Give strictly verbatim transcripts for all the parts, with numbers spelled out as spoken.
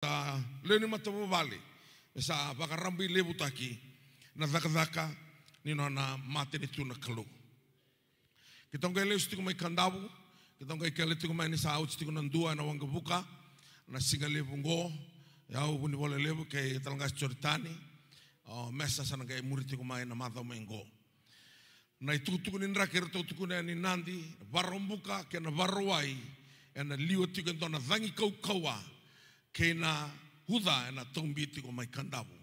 sa lewe ni matavuvale, me sa vakarabailevutaki na cakacaka ni nona matanitu na Kalou. Keitou qai lesu tiko mai Kadavu, keitou qai kele tiko mai ni sa oti tiko na dua ena waqavuka, na siga levu oqo, o au, Vunivola Levu kei Talaqasi Joritani, o Mesa sa na qai muri tiko mai na macawa mai oqo. Na itukutuku ni draki eratou tukuna yani Nadi, Vakaraubuka kei na Vakarauwai, ena liwa tiko e dua na cagi kaukauwa kei na uca ena taubi tiko mai Kadavu.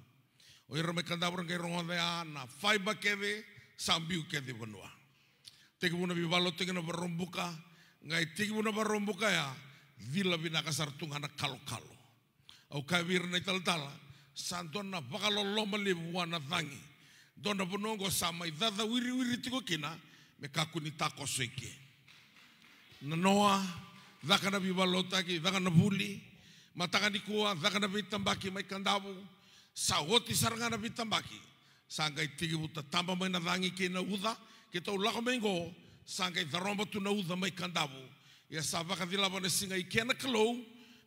O ira mai Kadavu era qai rogoca ya na faiba kece, sa biu kece vanua. Tekivu na veivakalotutaki na Vakaraubuka, qai tekivu na Vakaraubuka ya, cila vinaka sara tu ga na kalokalo. Au kaya vei ira na italatala, sa dua na vakaloloma levu vua na cagi. Dua na vanua oqo sa mai cacawiriwiri tiko kina, me kakua ni takoso i ke. Nanoa, caka na veivakalotutaki, caka na vuli, mataka nikua, caka na veitabaki mai Kadavu, sa oti sara ga na veitabaki. Sa qai tekivu tataba mai na cagi kei na uca, keitou lako mai oqo, sa qai caroba tu na uca mai Kadavu. Ia sa vakacilava na siga i ke na Kalou,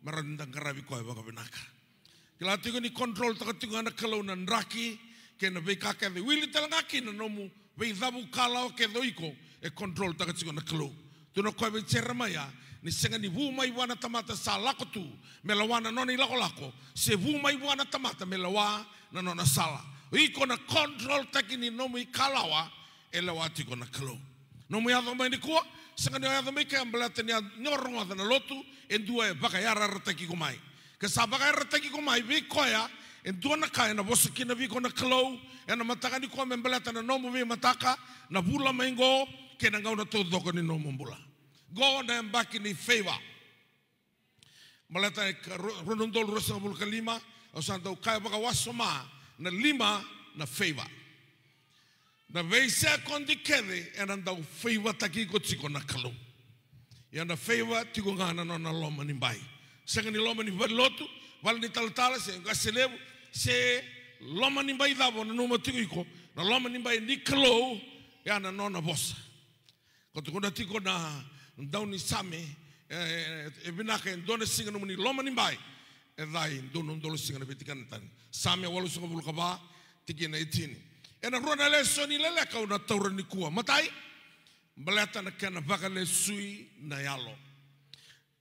me rawa ni da qaravi koya vakavinaka. Kila tiko ni control taka tiko ga na Kalou na draki, kei na veika kece, wili tale ga kina na nomu veicavu kalawa kece o iko, e control taka tiko na Kalou. Tukuna o koya vei Jeremaia, ni sega ni vu mai vua na tamata sa lako tu me lawa na nona ilakolako, se vu mai vua na tamata me lawa na nona sala. O iko na control taki ni nomu ikalawa, e lawa tiko na Kalou. Nomu yaco mai nikua, sega ni o yaco mai ke baleta ni a, ni o rogoca na lotu, e dua e vakayarayarataki iko mai. Ke sa vakayarayarataki iko mai vei koya, e dua na ka ena vosa kina vei iko na Kalou ena mataka nikua me baleta na nomu veimataka, na vula mai oqo, kei na gauna taucoko ni nomu bula. Oqo na yabaki ni favor. Baleta e ka-, ru-, rua na udolu ruasagavulu ka lima, au sa dau kaya vakawasoma na lima na favor. Na veisekodi kece ena dau favour-taki iko tiko na Kalou. Ia na favour tiko ga na nona loma ni bai. Sega ni loma ni valenilotu, vale ni talatala, se qase levu, se loma ni bai cava o nanuma tiko iko, na loma ni bai ni Kalou, ya na nona vosa. Ko tukuna tiko na daunisame, e, e, e vinaka e dua na siga nomuni loma ni bai, e ca e dua na udolu siga na veitikina tani. Same walusagavulu ka va, tikina e tini. Ena rua na lesoni leleka au na taura nikua. Matai, baleta na kena vakalesui na yalo.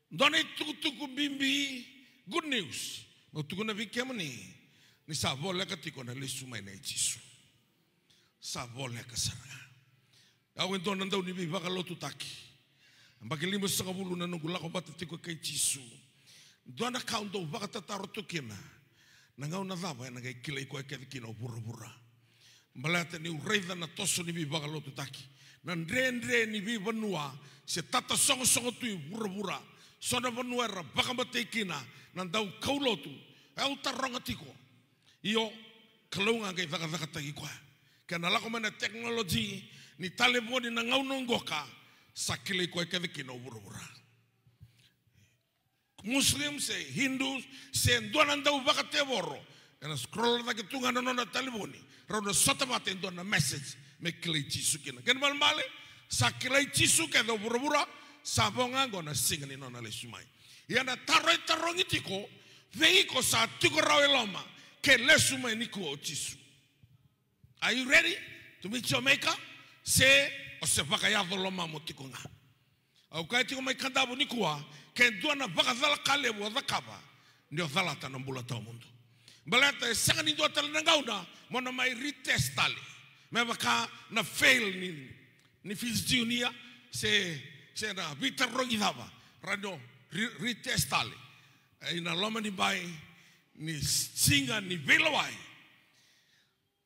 Dua na itukutuku bibi, good news. Meu tukuna vei kemuni, ni sa voleka tiko na lesu mai nei Jisu. Sa voleka sara ga. Au e dua na dau ni veivakalotutaki. Yabaki limasagavulu na noqu lako vata tiko kei Jisu. Dua na ka au dau vakatataro tu kina. Na gauna cava ena qai kilai koya kece kina o vuravura. Baleta niu raica na toso ni veivakalotutaki. Na dredre ni veivanua, se tatasogosogo tu i vuravura. So na vanua era vakamatei kina, na dau kaulotu. Au taroga tiko. Io, Kalou ga qai cakacakataki koya. Kena lako mai na technology, ni talevoni na gauna oqoka, sa kilai koya kece kina o vuravura. Muslim se Hindu, se dua na dau vakatevoro. Ena scroll cake tu ga na nona talevoni. Rau na sota vata e dua na message. Me kilai Jisu kina. Kena balebale, sa kilai Jisu kece o vuravura, sa vo ga oqo na siga ni nona lesu mai. Ia na taro e tarogi tiko, vei iko sa tiko rawa e loma, ke lesu mai nikua o Jisu. Are you ready to meet your maker? Se, o se vakayaco lomamu tiko ga. Au kaya tiko mai Kadavu nikua, ke dua na vakacala ka levu o cakava, ni o calata na bula tawamudu. Baleta e sega ni dua tale na gauna, mo na mai retest tale. Me vaka na fail ni, ni physics junior, se, se na veitarogi cava, rawa ni o re-, retest tale. E, ena loma ni bai, ni siga ni veilewai.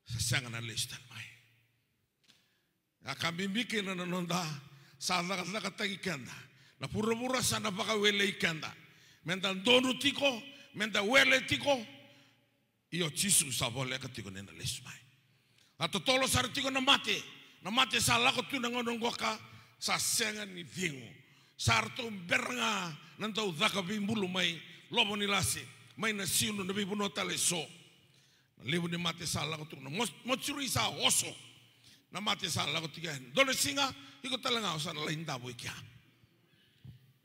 Sa sega na lesu tale mai. A ka bibi kina na noda sa cakacakataki keda. Na vuravura sa na vakawelei keda. Meda donu tiko, meda wele tiko. Io Jisu sa voleka tiko ni na lesu mai. A totolo sara tiko na mate. Na mate sa lako tu na gauna qoka sa sega ni cegu. Sa ratou bera ga na dau caka veibulu mai Lovo ni Lase, mai Nasinu, na veivanua tale eso. Na levu ni mate sa lako tu, na mo-, mochuri sa oso. Na mate sa lako tu kea. Dua na siga, iko tale ga o sa na lai davo i kea.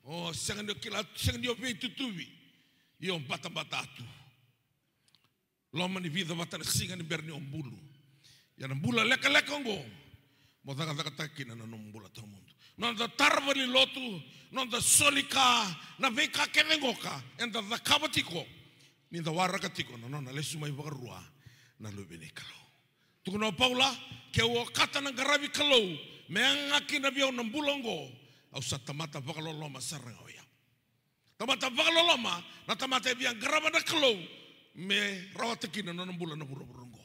O, sega ni o kila, sega ni o veitutuvi. Io, batabata tu. Loma ni vica vata na siga ni bera ni o bulu. Ia na bula lekaleka oqo mo cakacakataka kina na nomu bula tawamudu. Noda tara vale ni lotu, noda soli ka, na veika kece qoka eda cakava tiko, ni da waraka tiko na nona lesu mai vakarua na Luve ni Kalou. Tukuna o Paula, keu okata na qaravi Kalou me yaga kina vei au na bula oqo, au sa tamata vakaloloma sara ga oya. Tamata vakaloloma, na tamata e via qarava na Kalou me rawata kina na nona bula na vuravura oqo.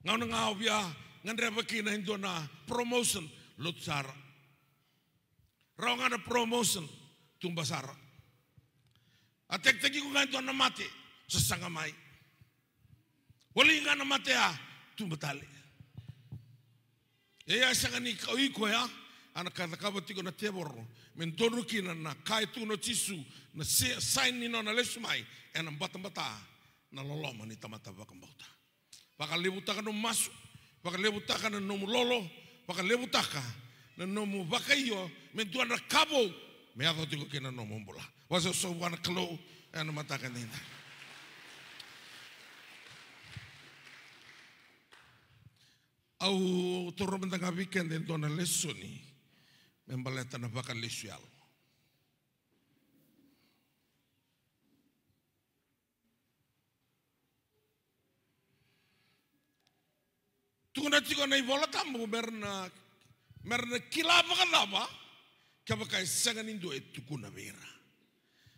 Gauna ga au via gadreva kina e dua na promotion, lotu sara. Rawa ga na promotion, tuba sara. A tekiteki iko ga e dua na mate, sasaga mai. Wali ga na mate ya, tuba tale. E ya sega ni ka o iko ya, a na ka e cakava tiko na tevoro me donu kina na ka e tukuna o Jisu, na se- sign ni nona lesu mai, ena batabata na loloma ni tamata vakabauta. Vakalevutaka nomu masu, vakalevutaka na nomu lolo, vakalevutaka na nomu vakaio me dua na ka vou me yaco tiko kina na nomu bula. Vakasoso vua na Kalou ena mataka edaidai. Au taura mada ga vei keda e dua na lesoni me baleta na vakalesu yalo. Tukuna tiko na iVola Tabu me ra na, me ra na kila vakacava kevaka e sega ni dua e tukuna vei ira.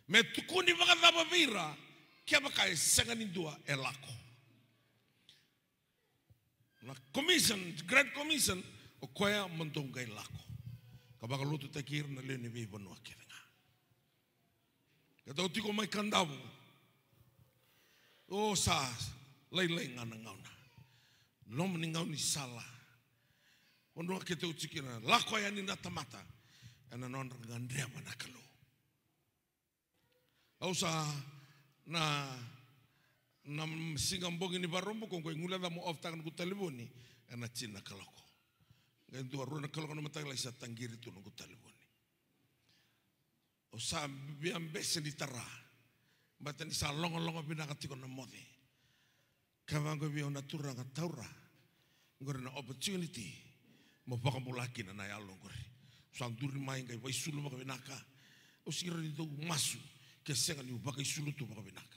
Me tukuni vakacava vei ira kevaka e sega ni dua e lako. Na commission, Great Commission, o koya mo dou qai lako ka vakalotutaki ira na lewe ni veivanua kece ga. Keitou tiko mai Kadavu. O sa lailai ga na gauna. Loma ni gaunisala. Vanua keitou tiko kina, lako yani na tamata ena nodra gadreva na Kalou. Au sa na, na siga bogi ni Vakaraubuka, au qai guileca mo off-taka noqu talevoni ena tini na kaloko. Qai dua rua na kaloko na mataka lailai sa taqiri tu noqu talevoni. Au sa via bese ni tara, baleta ni sa logaloga vinaka tiko na moce. Kaya vaqo vei au na Turaga, taura, qori na opportunity mo vakabula kina na yalo qori. Sa duri mai qai vakaisulu vakavinaka. Au sega ni dau masu ke sega niu vakaisulu tu vakavinaka.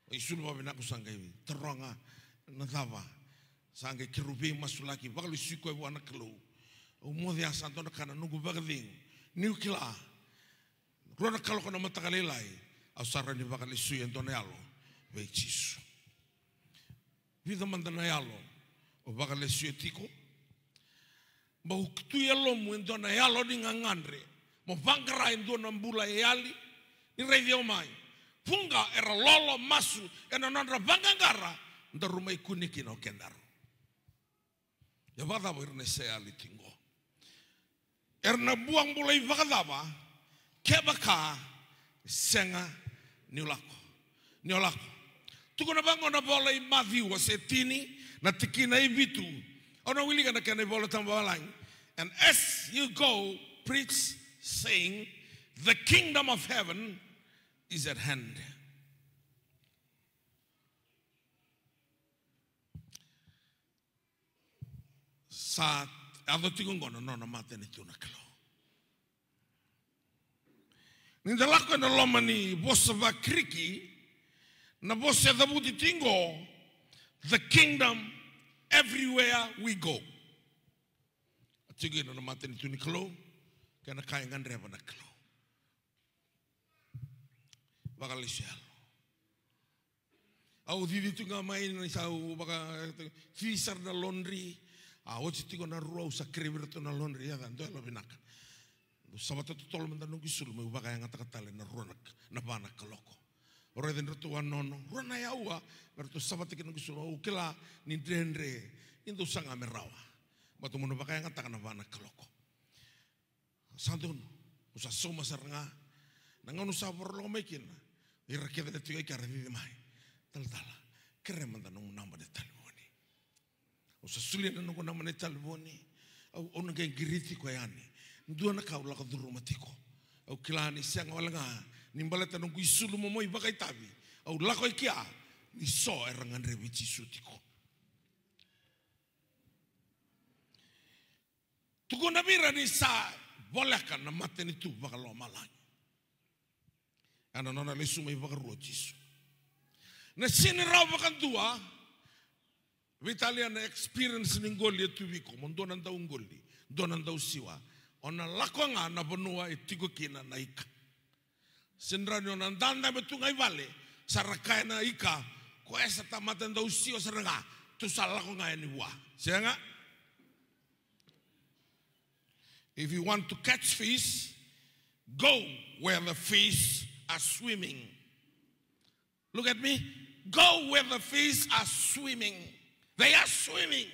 Vakaisulu vakavinaka, au sa qai taroga na cava. Sa qai keirau veimasulaki, vakalesui koya vua na Kalou. Au moce ya sa dua na ka na noqu vakacegu. Niu kila, rua na kaloko na mataka lailai, au sa rawa ni vakalesui e dua na yalo vei Jisu. Vica mada na yalo o vakalesuya tiko? Bau tu e yalomu e dua na yalo ni gagadre mo vaqara e dua na bula e yali? Ni raici au mai. Vuqa era lolo masu ena nodra vaqaqara, daru mai kune kina o kedaru. Ia vakacava ira na isa yali tiko qo? Era na vuabulai vakacava kevaka sega ni o lako, ni o lako? Tukuna vaqo na vola i Maciu wase tini, na tikina e vitu. Au na wilika na kena iVola Tabu vavalagi. And as you go, preach, saying, the kingdom of heaven is at hand. Sa yaco tiko qo na nona matanitu na Kalou. Ni da lako ena loma ni vosa vaKiriki, na vosa e cavuti tiko qo, the kingdom everywhere we go. A tiko kina na matanitu ni Kalou kei na ka e gadreva na Kalou. Vakalesu yalo. Au cici tu ga mai ni sa au vaka, cici sara na laundry. A oti tiko na rua, au sa kerevi iratou na laundry, yaca, dua yalo vinaka. Au savata totolo mada noqu isulu meu vakayagataka tale na rua na, na va na kaloko. Au raica ni ratou a nono, rua na aua, me ratou savata kina noqu isulu. Au kila ni dredre, ni dou saga me rawa. Baleta meu na vakayagataka na va na kaloko. Sa donu, au sa sauma sara ga. Na gauna au sa vakarorogo mai kina, ira kece na tiko e ke ra cici mai. Talatala, kerea mada nomu naba ni talevoni. Au sa solia na noqu naba ni talevoni. Au, au na qai qiriti koya yani. Dua na ka au lako curuma tiko. Au kila ni sega wale ga Ni baleta noqu isulu momo ivakaitavi, au lako i kea, ni so era gadrevi Jisu tiko. Tukuna vei ira ni sa voleka na matanitu vakalomalagi ena nona lesu mai vakarua o Jisu. Na sega ni rawa vakadua. Veitalia na experience ni qoli e tu vei iko, mo dua na dauqoli, dua na dausiwa. O na lako ga na vanua e tiko kina na ika. Sega ni rawa ni o na dadabe tu ga i vale, sa ra kaya na ika, koya sa tamata dausiwa sara ga, tou sa lako ga yani vua. Sega. If you want to catch fish, go where the fish are swimming. Look at me. Go where the fish are swimming. They are swimming.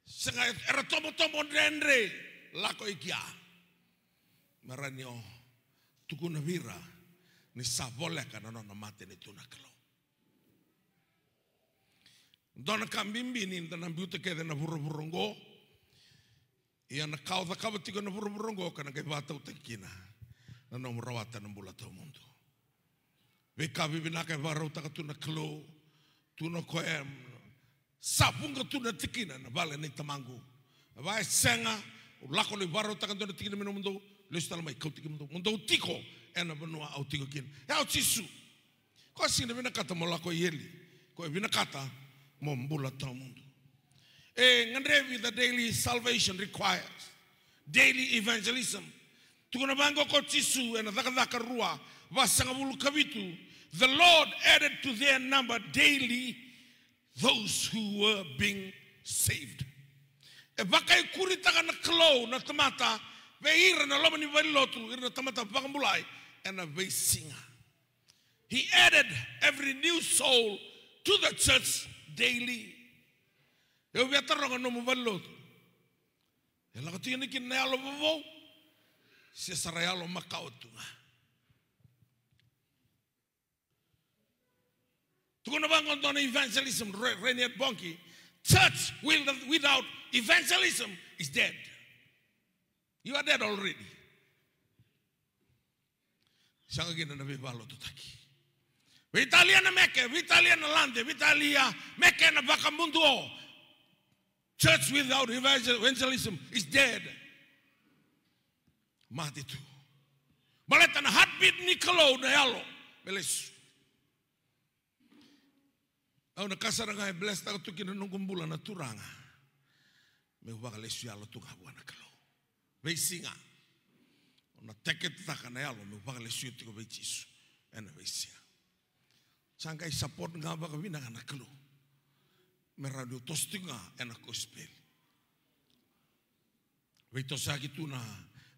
Sega, era tobotobo dredre, lako i kea. Me rawa ni o tukuna vei ira ni sa voleka na nona matanitu na Kalou. Dua na ka bibi ni da na biuta kece na vuravura oqo. Ia na ka o cakava tiko na vuravura oqo ka na qai vakatautaki kina na nomu rawata na bula tawamudu. Veika vivinaka e vakarautaka tu na Kalou, tu na koya, sa vuqa tu na tikina na vale nei tamaqu. Va e sega, au lako lai vakarautaka dua na tikina me nomudou, lesu tale mai kauti kemudou, mo dou tiko ena vanua au tiko kina. E au Jisu. Ko sega ni vinakata mo lako i eli, ko e vinakata mo bula tawamudu. E gadrevi the daily salvation requires daily evangelism. Tukuna vaqo ko Jisu ena Cakacaka rua, vasagavulu ka vitu, the Lord added to their number daily those who were being saved. E vakaikuritaka na Kalou na tamata vei ira na loma ni valenilotu, ira na tamata vakabulai ena veisiga. He added every new soul to the church daily. Eu via taroga nomu valenilotu. E lako tiko yani kina na yalo vovou, se sa ra yalo makawa tu ga. Tukuna vaqo dua na evangelism, Re-, Reinhard Bonnke. Church will, without evangelism is dead. You are dead already. Sega kina na veivakalotutaki. Veitalia na meke, veitalia na lade, veitalia meke na vakamuduo. Church without evangel-, evangelism is dead. Mate tu. Baleta na heartbeat ni Kalou na yalo me lesu. Au na ka sara ga e blesstaka tu kina noqu bula na Turaga, meu vakalesu yalo tu ga vua na Kalou. Veisiga. Au na teketaka na yalo meu vakalesuya tiko vei Jisu ena veisiga. Sa qai support ga vakavinaka na Kalou me rawa niu toso tiko ga ena kosipeli. Veitosaki tu na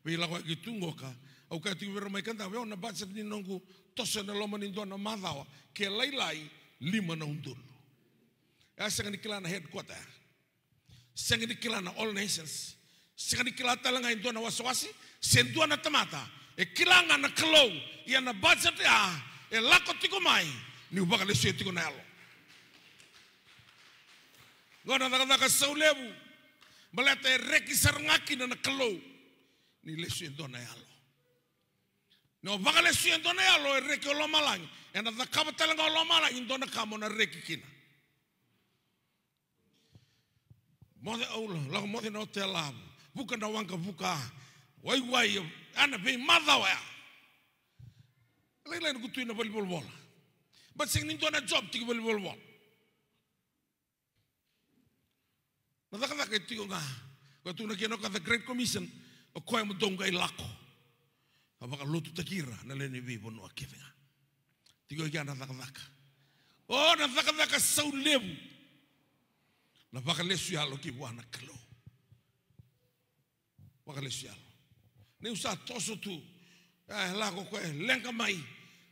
veilakoyaki tu qoka. Au kaya tiko vei ira mai Kadavu, o na budget ni noqu toso ena loma ni dua na macawa, ke lailai lima na udolu. E a sega ni kila na headquarter ya. Sega ni kila na All Nations. Sega ni kila tale ga e dua na wasewase se dua na tamata. E kila ga na Kalou. Ia na budget ya e lako tiko mai niu vakalesuya tiko na yalo. Qo na cakacaka sau levu. Baleta e reki sara ga kina na Kalou ni lesu e dua na yalo. Ni o vakalesu e dua na yalo, e reki o lomalagi. Ena cakava tale ga o lomalagi dua na ka mo na reki kina. Moce au lako moce na otela, vuka na waqa vuka, waiwai, a na veimacawa ya. Lailai na kutu ina valenivolavola. But sega ni dua na job tiko valenivolavola. Na cakacaka e tiko ga. Ko tukuna kina o koya the Great Commission, o koya mo dou qai lako. Ka vakalotutaki ira na lewe ni veivanua kece ga. Tiko i kea na cakacaka. O na cakacaka sau levu. Na vakalesu yalo ki vua na Kalou. Vakalesu yalo. Niu sa toso tu. E lako koya, leqa mai.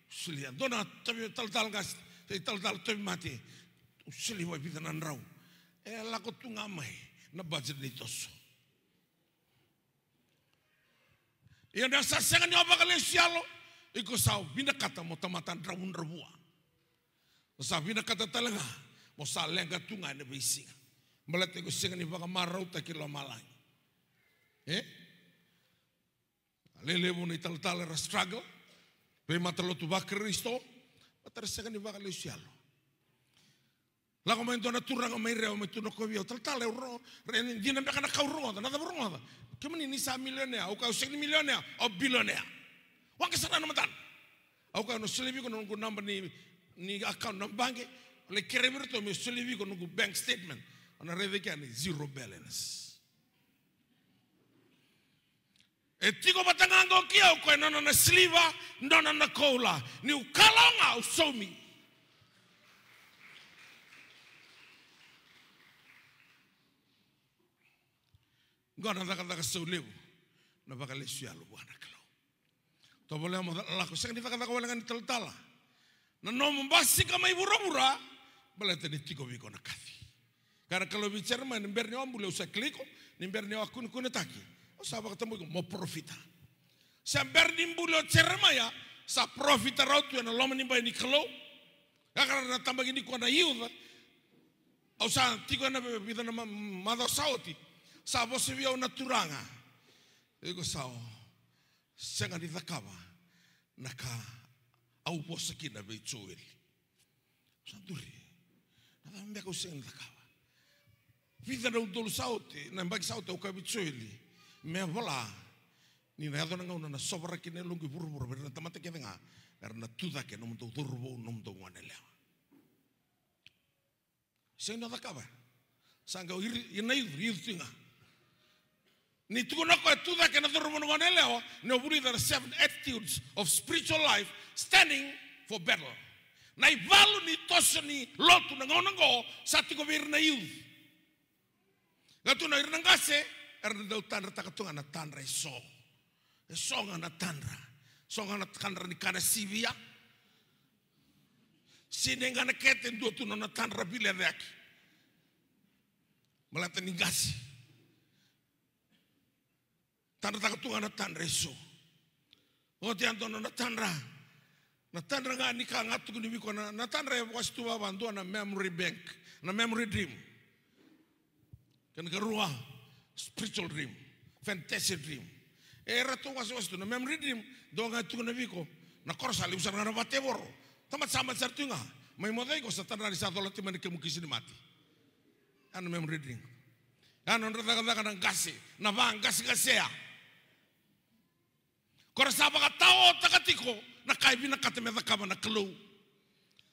Solia. Dua na tavi talatala qase, talatala tauvimate. Solia vakavica na drau. E lako tu ga mai na budget ni toso. Ia ni o sa sega ni o vakalesu yalo, iko sa vinakata mo tamata dravudravua. O sa vinakata tale ga mo sa leqa tu ga ena veisiga. Baleta iko sega ni vakamarautaki lomalagi. E? A Lelevu na italatala era struggle. Veimatalotu vaKarisito. Baleta era sega ni vakalesu yalo. Lako mai dua na turaga mai Rewa, mai tu na kovi au, "Talatala, au ro-, re, dina beka na ka au rogoca, na cava au rogoca?" "Kemuni ni sa milionea." Au kaya, "Au sega ni milionea, au bilionea." Waqa sara na matana. Au kaya, "Au na solia vei iko na noqu naba ni, ni account na baqe, lai kerei vei iratou meu solia vei iko na noqu bank statement." Au na raica kina ni zero balance. E tiko vata ga qo kei au, koya nona na siliva, nona na koula. Niu kalawa ga, au saumi. Qo na cakacaka saulevu, na vakalesu yalo vua na Kalou. Tovolea mo lako, sega ni cakacaka wale ga ni talatala. Na nomu basika mai vuravura, baleta ni tiko vei iko na kaci. Kaya na Kalou vei Jeremaia, ni bera ni o a buli au sa kilai iko, ni bera ni o a kunekunetaki, au sa vakatabui iko mo parofita. Sa bera ni buli o Jeremaia, sa parofita rawa tu ena loma ni bai ni Kalou. Kaya na tabaki nikua na youth, au sa tiko ena vica na ma-, macawa sa oti, sa vosa vei au na turaga. Iko sa o sega ni cakava na ka au vosa kina vei Joeli. Sa duri. Na cava beka au sega ni cakava? Vica na udolu sa oti, na yabaki sa oti au kaya vei Joeli, me vola, ni na yaco na gauna na sovaraki na yaloqu i vuravura vei ira na tamata kece ga, era na tu cake nomudou cauravou, nomudou goneyalewa. Sega ni o cakava. Sa qai ira, ira na youth, youth tiko ga. Ni tukuna o koya tu cake na cauravou, na goneyalewa, ni o vulica na seven attitudes of spiritual life standing for battle. Na ivalu ni toso ni lotu na gauna oqo sa tiko vei ira na youth. Ka tu na ira na qase, era na dau tadrataka tu ga na tadra eso. Eso ga na tadra. Eso ga na tadra ni kana sivia. Sinai ga na kete, dua tu na nona tadra vilecayaki. Baleta ni qase. Tadrataka tu ga na tadra eso. Oti ya dua na nona tadra. Na tadra ga ni ka ga tukuni vei iko na, na tadra e wase tu vava, dua na memory bank. Na memory dream. Kena karua, spiritual dream, fantasy dream. E ratou wasewase tu na memory dream, dua ga e tukuna vei iko, na koro sa levu sara ga na vatevoro. Tamata sa mate sara tu ga, mai moce iko sa tadra ni sa cola tiko mai na kemu kisi ni mate. A na memory dream. A na nodra cakacaka na qase, na vaqaseqasea. Ko ra sa vakataotaka tiko na ka e vinakata me cakava na Kalou.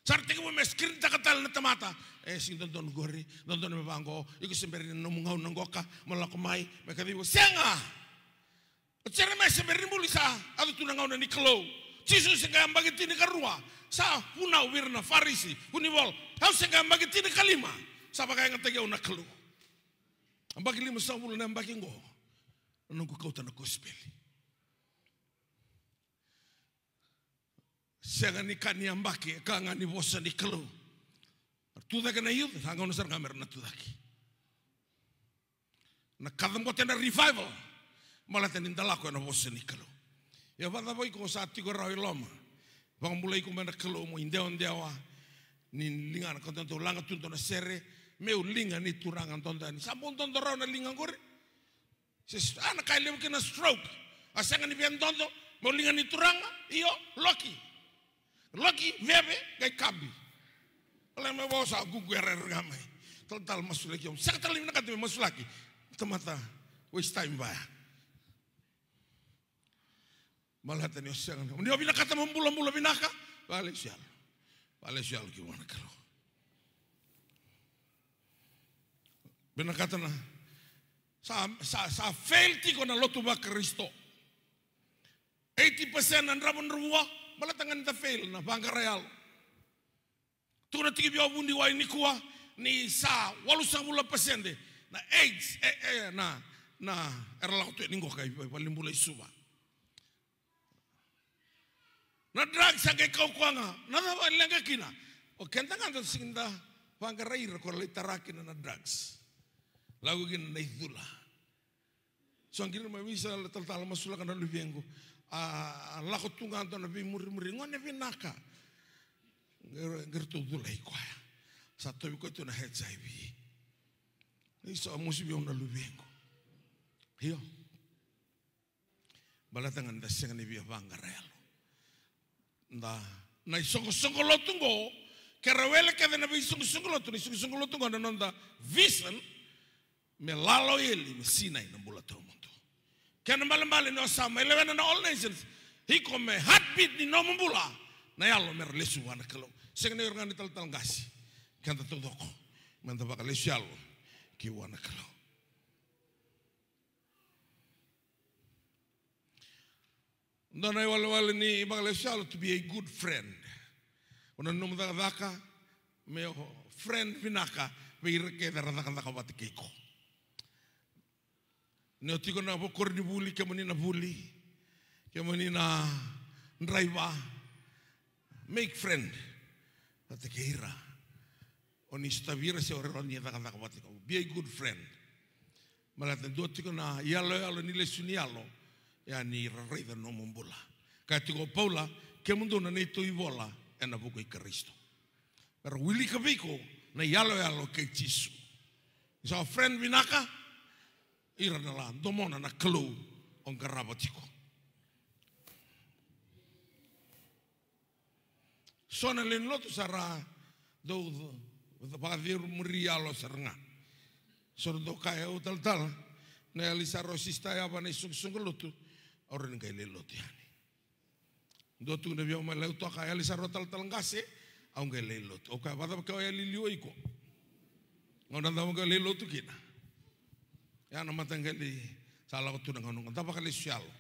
Sa ra tekivu me screen taka tale na tamata. E, sega ni dodonu qori, dodonu me vaqo, iko se bera ni nomu gauna qoka, mo lako mai, me kacivi iko. Sega! O Jeremaia se bera ni buli sa yaco tu na gauna ni Kalou. Jisu se qai yabaki tinikarua. Sa vunau vei ira na Farisi, vunivola. Au se qai yabaki tinikalima. Sa vakayagataki au na Kalou. Yabaki limasagavulu na yabaki qo. Na noqu kauta na kosipeli. Sega ni ka ni yabaki, e ka ga ni vosa ni Kalou. Tu cake na youth, sa gauna sara ga me ra na tu cake. Na kacabote na revival, baleta ni da lako ena vosa ni Kalou. Ia vakacava iko sa tiko rawa i loma, vakabulai iko mai na Kalou mo idewadewa, ni ligana ka dodonu, laga tu dua na sere, meu liga ni Turaga dodo yani. Sa bau dodo rawa na liga qori. Se, a, na ka e levu kina na stroke. A sega ni via dodo, mo liga ni Turaga, io, loki. Loki, veve, qai kabi. Ola me vosa, gugu era era ga mai. Talatala masulaki au. Sega tale ni vinakata me masulaki. Tamata, waste time vaya. Baleta ni o sega ni, ni o vinakata mo bulabula vinaka, vakalesu yalo. Vakalesu yalo ki vua na Kalou. Vinakata na, sa, sa, sa fail tiko na lotu vaKarisito. Eighty percent na dravudravua, baleta ga ni da fail na vaqara yalo. Tukuna tiko vei au o vuniwai nikua ni sa walusagavulu na pasede na AIDS, e, e, na, na, era lako tu yani qo ka i valenibula i Suva. Na drugs sa qai kau koya ga, na cava e leqa kina? O keda ga da sega ni da vaqarai ira ko ra lai tara kina na drugs. Lako kina na icula. So qiri mai vei sa talatala masulaka na luvequ. A, a lako tu ga dua na veimurimuri, gone vinaka. Qai ra-, qai ratou culai koya. Sa tauvi koya tu na H I V. Isa, a mosi vei au na luvequ. Io. Baleta ga ni da sega ni via vaqara yalo. Da, na isoqosoqo lotu qo, ke ra wele kece na veisoqosoqo lotu, na isoqosoqo lotu qo na noda vision, me lala o eli me sinai na bula tawamudu. Kena ibalebale ni o sa mai lewena na All Nations, iko me heartbeat ni nomu bula, na yalo me ra lesu vua na Kalou. Sega ni o ira ga na italatala qase, keda taucoko me da vakalesu yalo ki vua na Kalou. Dua na iwalewale ni vakalesu yalo, to be a good friend. O na nomu cakacaka, me o friend vinaka vei ira kece era cakacaka vata kei iko. Ni o tiko na koronivuli, kemuni na vuli, kemuni na draiva, make friend vata kei ira o ni sotavi ira se o ira o ni cakacaka vata kei ira. Be a good friend. Baleta dua tiko na iyaloyalo ni lesu ni yalo, ia ni ra raica na nomu bula. Kaya tiko o Paula, kemudou na neitou ivola ena vuku i Karisito. Era wilika vei iko na iyaloyalo kei Jisu. Ni sa friend vinaka, ira na la domona na Kalou o qarava tiko. So na lewe ni lotu sa ra dau vakacerumuri yalo sara ga. So ra dau kaya, au talatala, na yali sa rau sista yava na isoqosoqo lotu, au rawa ni qai lai lotu yani. Dua tu na via mai lau toka, yali sa rau talatala qase, au qai lai lotu. Au kaya, vakacava ke o yali liu o iko? Gauna cava ke o lai lotu kina? Ya na mataqali sa lako tu na gauna qo, da vakalesu yalo.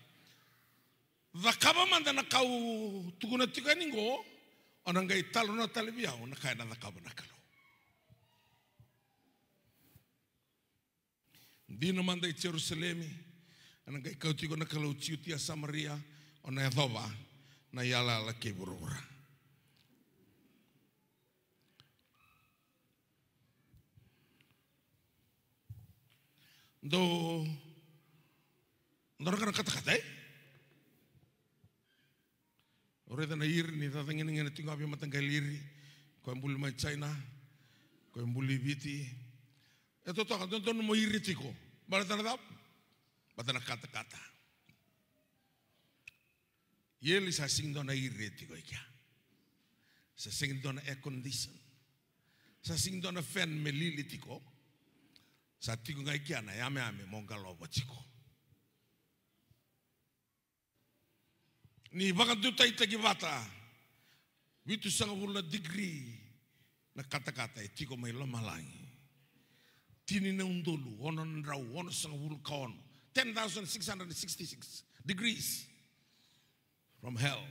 Cakava mada na ka au tukuna tiko yani qo, o na qai talanoa tale vei au na ka ena cakava na Kalou. Dina mada i Jerusalemi, ena qai kauti iko na Kalou, Jutia, Samaria, o na yacova na iyalayala kei vuravura. Dou, dou raica na katakata, e? O raica na iri ni caca ginagina tiko ga vei mataqali iri, ko e buli mai China, ko e buli Viti. E totoka, dodonu mo iri tiko. Baleta na cava? Baleta na katakata. Ia e sa sega ni dua na iri e tiko i kea. Sa sega ni dua na air condition. Sa sega ni dua na fan me lili tiko. Sa tiko ga i kea na yameyame mo qalova tiko. Ni vakadutaitaki vata, vitusagavulu na degree na katakata e tiko mai lomalagi. Tini na udolu ono na drau onosagavulu ka ono. Ten thousand six hundred sixty-six degrees from hell.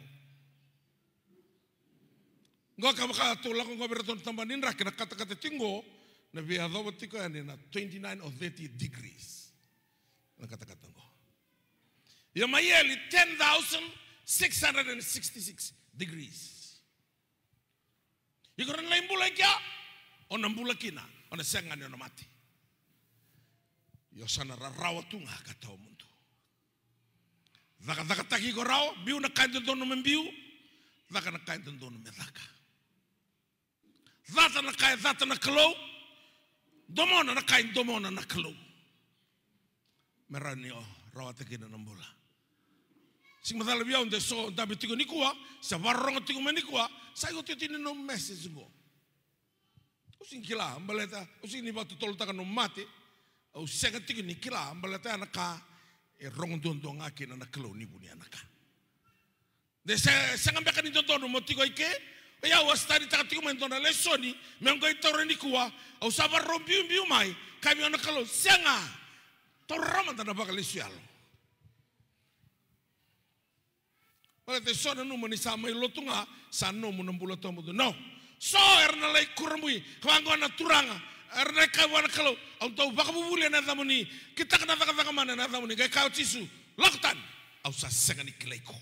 Qo ka vaka tou lako qo vei iratou na tabana ni draki, na katakata tiko qo, na veiyacova tiko yani na twenty-nine or thirty degrees. Na katakata qo. Ia mai eli ten thousand six hundred and sixty-six degrees. Iko na lai bula i kea, o na bula kina, o na sega ni o na mate. Io sa na rarawa tu ga ka tawa mudu. Cakacakataki iko rawa, biu na ka e dodonu me biu, caka na ka e dodonu me caka. Cata na ka e cata na Kalou, domona na ka e domona na Kalou. Me rawa ni o rawata kina na bula. Sega ni macala vei au de so dabe tiko nikua, se vakarorogo tiko mai nikua, sa iotioti ni nomu message qo. Au sega ni kila, baleta, au sega ni vakatotolotaka nomu mate, au sega tiko ni kila, baleta ya na ka e rogo duadua ga kina na Kalou ni vunia na ka. De se, sega beka ni dodonu mo tiko i ke, o yau a studytaka tiko mai dua na lesoni, meu qai taura nikua, au sa vakarau biubiu mai, kaya vei au na Kalou, sega, taura rawa mada na vakalesu yalo. Baleta e so nanuma ni sa mai lotu ga, sa nomu na bula tawamudu. No. So era na lai kurabui, ka vaqo na turaga, era na kaya vua na Kalou, au dau vakavuvulia na yacamuni, kitaka na cakacaka mana na yacamuni, qai kaya o Jisu, lako tani, au sa sega ni kilai iko.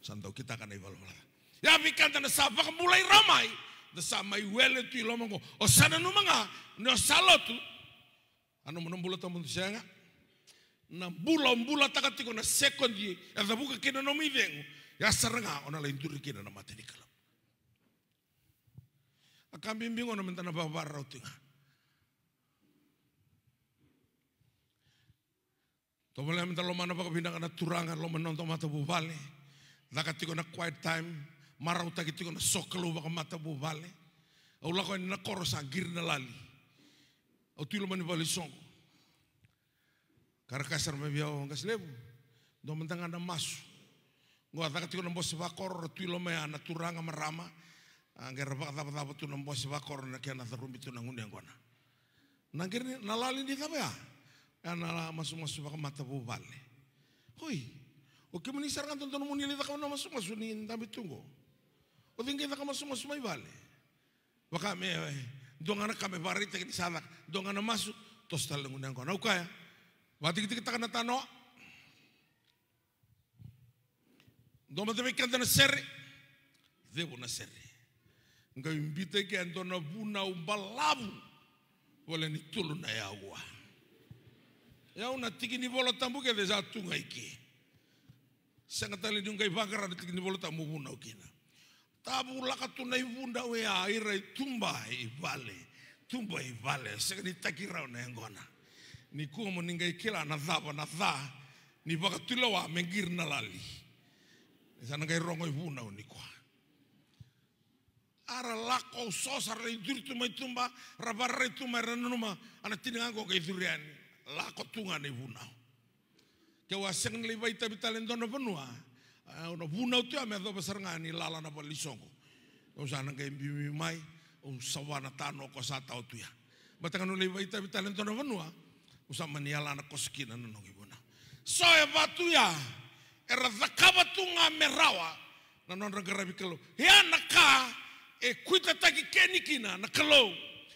Sa dau kitaka na ivalavala ca. Ia vei keda na sa vakabulai rawa mai, da sa mai wele tu i loma qo. O sa nanuma ga ni o sa lotu, a nomu na bula tawamudu, sega. Na bula o bulataka tiko na sekodi e cavuka kina na nomu icegu, ya sara ga o na lai duri kina na mata ni Kalou. A ka bibi gona meda na vavarauti ga. Tovolea meda lomana vakavinaka na Turaga, loma ni noda matavuvale. Caka tiko na quiet time, marautaki tiko na sokalou vakamatavuvale. Au lako yani na koro sa qiri na lali. Au tu i loma ni vale ni soqo. Ka ra kaya sara mai vei au, Qase Levu, dua mada ga na masu. Qo a caka tiko na bose vakoro, ra tu i loma ya na turaga, marama. A qai ra vakacavacava tu na bose vakoro na kena carubi tu na gunu yaqona. Na qiri ni, na lali ni cava ya? Ya na masumasu vakamatavuvale. Oi, o kemuni sara ga dodonu mo ni lai cakava na masumasu ni dabe tu qo. O cei qai caka masumasu mai vale? Vaka me, e, dua ga na ka me vakaraitaki ni sa caka. Dua ga na masu, toso tale na gunu yaqona. Au kaya, vakatikitikitaka na tanoa. Dua mada vei keda na sere. Cegu na sere. Qai biuta i ke e dua na vunau balavu. Voleka ni tolu na yaua. Yau na tiki ni Vola Tabu kece sa tu ga i ke. Sega tale niu qai vaqara na tiki ni Vola Tabu mo vunau kina. Tavulaka tu na ivunau ya, ira e tuba i vale. Tuba i vale, sega ni taki rawa na yaqona. Nikua mo ni qai kila na cava na ca ni vakatulewa me qiri na lali. Ni sa na qai rogo ivunau nikua. A ra lako, au so sa ra lai curu tu mai tuba, ra vararai tu mai, ra nanuma, a na tini ga qo qai curu yani. Lako tu ga na ivunau. Keu a sega ni lai vakaitavi tale e dua na vanua, au na vunau tu ya me yacova sara ga ni lala na vale ni soqo. Au sa na qai biubiu mai, au sava na tanoa ko sa tau tu ya. Baleta ga niu lai vakaitavi tale e dua na vanua, au sa mani yala na koso kina na noqu ivunau. So e va tu ya, era cakava tu ga me rawa na nodra qaravi Kalou. Ya na ka e kuitataki keni kina na Kalou.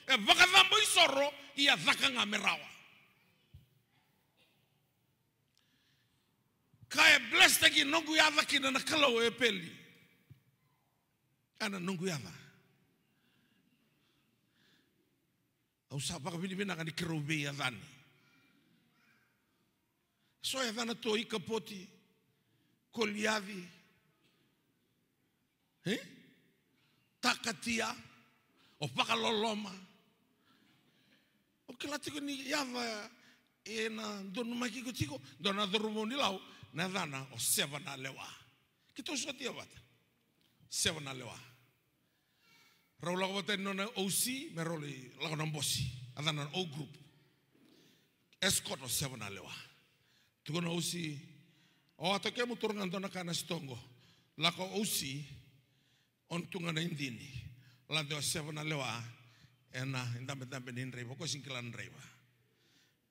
E vakacabo isoro, ia caka ga me rawa. Ka e blesstaki noqu yaca kina na Kalou e Peli. A na noqu yaca. Au sa vakavinavinaka ni keirau veiyacani. So e yacana tu o Ikapoti, Koliaci, e? Takatia, o Vakaloloma. Au kila tiko ni yaca e na donumaki iko tiko, dua na cauravou ni Lau, na yacana o Seva na Lewa. Keitou sotia vata. Seva na Lewa. Rau lako vata ni nona O C, me rau lai lako na bose. A yacana na O Group. Escort o Seva na Lewa. Tukuna O C, o, a toke mo turaga dua na ka na sitoqo. Lako O C, o na tu ga na idini. Lade o Seva na Lewa, e na idabedabe ni draiva, ko sega ni kila na draiva.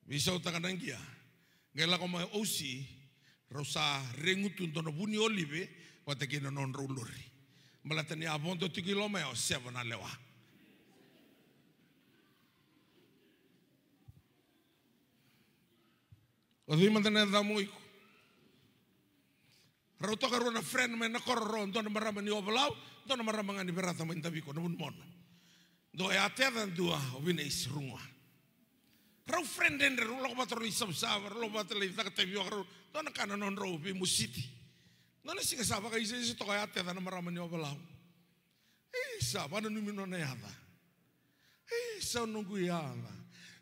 Veisautaka na qia. Qai lako mai O C, rau sa regu tu dua na vu ni olive, vata kei na nodrau lori. Baleta ni a vodo tiko i loma ya o Seva na Lewa. O cei mada na yacamu o iko? Rau toka rua na friend mai na koro, rau dua na marama ni Ovalau, dua na marama ga ni Verata mai Daviko, na Vunimono. Dua o Yateca, dua o Vinaisi Rugua. Rau friend dredre, rau lako vata rau lai savasava, rau lako vata lai caka tavioka, rau dua na ka na nodrau veimositi. Dua na siga sa vakaisaisa toka o Yateca na marama ni Ovalau. E, sa vananumi nona yaca. E, sa noqu yaca.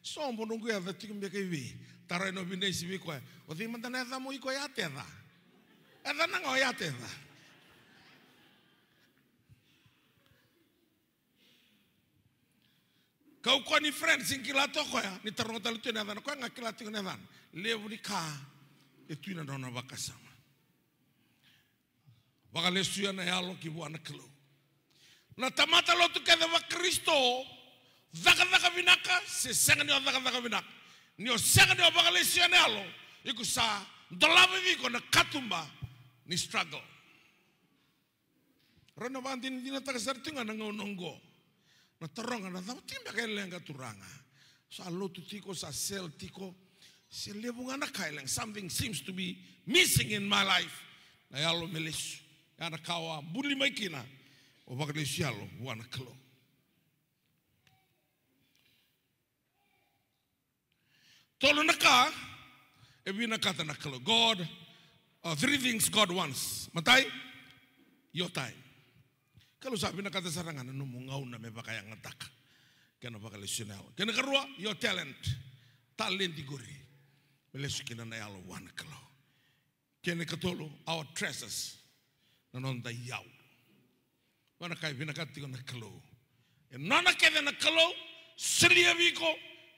Sobo noqu yaca tiko beka i vei? Tarai na Vinaisi vei koya. O cei mada na yacamu o iko? Yateca. Yacana ga o Yateca. Kau koya ni friend, sega ni kila tu o koya, ni taroga tale tu na yacana, koya ga kila tiko na yacana. Levu ni ka e tu ina nona vakasama. Vakalesuya na yalo ki vua na Kalou. Na tamata lotu kece vaKarisito, cakacaka vinaka se sega ni o cakacaka vinaka, ni o sega ni o vakalesuya na yalo, iko sa dolava vei iko na katuba ni struggle. Rau na vakadinadinataka sara tiko ga na gauna oqo. Na taroga, na cava tiko beka e leqa, Turaga? Sa lotu tiko, sa sel tiko. Se levu ga na ka e leqa. Something seems to be missing in my life. Na yalo me lesu. Ya na ka au a buli mai kina. O vakalesu yalo vua na Kalou. Tolu na ka e vinakata na Kalou. God, uh, three things God wants. Matai, your time. Kalou sa vinakata sara ga na nomu gauna me vakayagataka. Kena vakalesu na yalo. Kena karua, your talent. Talenti qori. Me lesu kina na yalo vua na Kalou. Kena ikatolu, our treasures. Na noda iyau. Vua na ka e vinakata tiko na Kalou. E nona kece na Kalou, solia vei iko,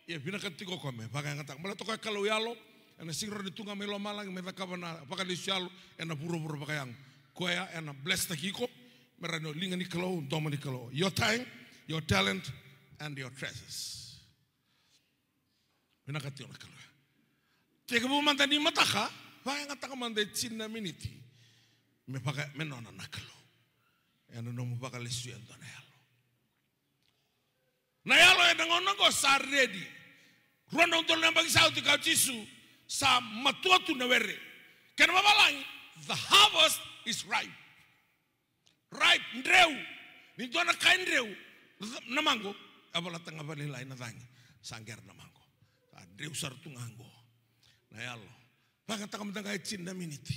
e vinakata tiko o koya me vakayagataka. Baleta o koya Kalou yalo, ena sega ni tu ga mai lomalagi me cakava na vakalesu yalo ena vuravura vakayago. Koya ena blesstaki iko, me rawa ni o liga ni Kalou, domo ni Kalou. Your time, your talent, and your treasures. Vinakata tiko na Kalou. Tekivu mada ni mataka, vakayagataka mada e tini na miniti. Me vaka, me nona na Kalou. Ena nomu vakalesuya e dua na yalo. Na yalo ena gauna oqo sa ready. Rua na udolu na yabaki sa oti, kaya o Jisu, sa matua tu na were. Kena vavalagi, the harvest is ripe. Ripe, dreu. Ni dua na ka e dreu, na maqo, e volata ga vakalailai na cagi. Sa qai na maqo. Sa dreu sara tu ga qo. Na yalo. Vakayagataka mada ga e tini na miniti.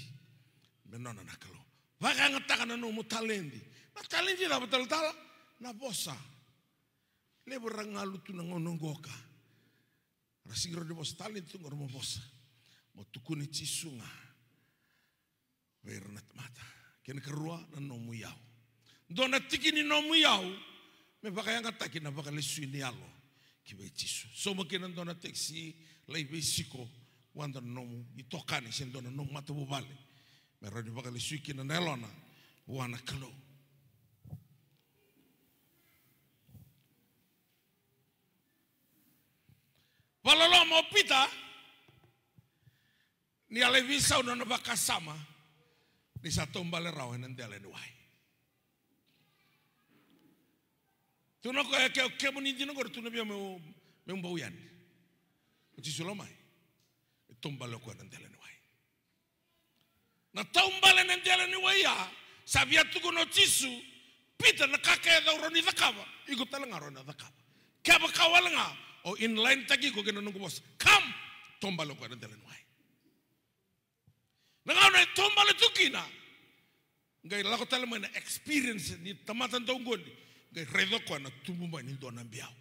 Me nona na Kalou. Vakayagataka na nomu taledi. Na taledi cava, talatala? Na vosa. Levu era galu tu na gauna oqo ka ra sega ni rawa ni vosa. Taledi tu ga, mo vosa. Mo tukuni Jisu ga vei ira na tamata. Kena ikarua, na nomu iyau. Dua na tiki ni nomu iyau me vakayagataki na vakalesui ni yalo ki vei Jisu. Sauma kina dua na tekisi, lai veisiko vua dua na nomu itokani se dua na nomu matavuvale, me rawa ni vakalesui kina na yalona vua na Kalou. Vakaloloma o Pita ni a lai veisau na nona vakasama ni sa taubale rawa ena dela ni wai. Tukuna o koya, ke, kemuni dina qori, tukuna vei au meu, meu bau yani. O Jisu lomai. E taubale o koya ena dela ni wai. Na taubale ena dela ni wai ya, sa via tukuna o Jisu, Pita, na ka kece au rawa ni cakava, iko tale ga rawa ni cakava. Kevaka wale ga o in line taki iko kei na noqu vosa, come, taubale o koya ena dela ni wai. Na gauna e taubale tu kina, qai lako tale mai na experience ni tamata dauqoli, qai raica o koya na tubu mai ni dua na biau.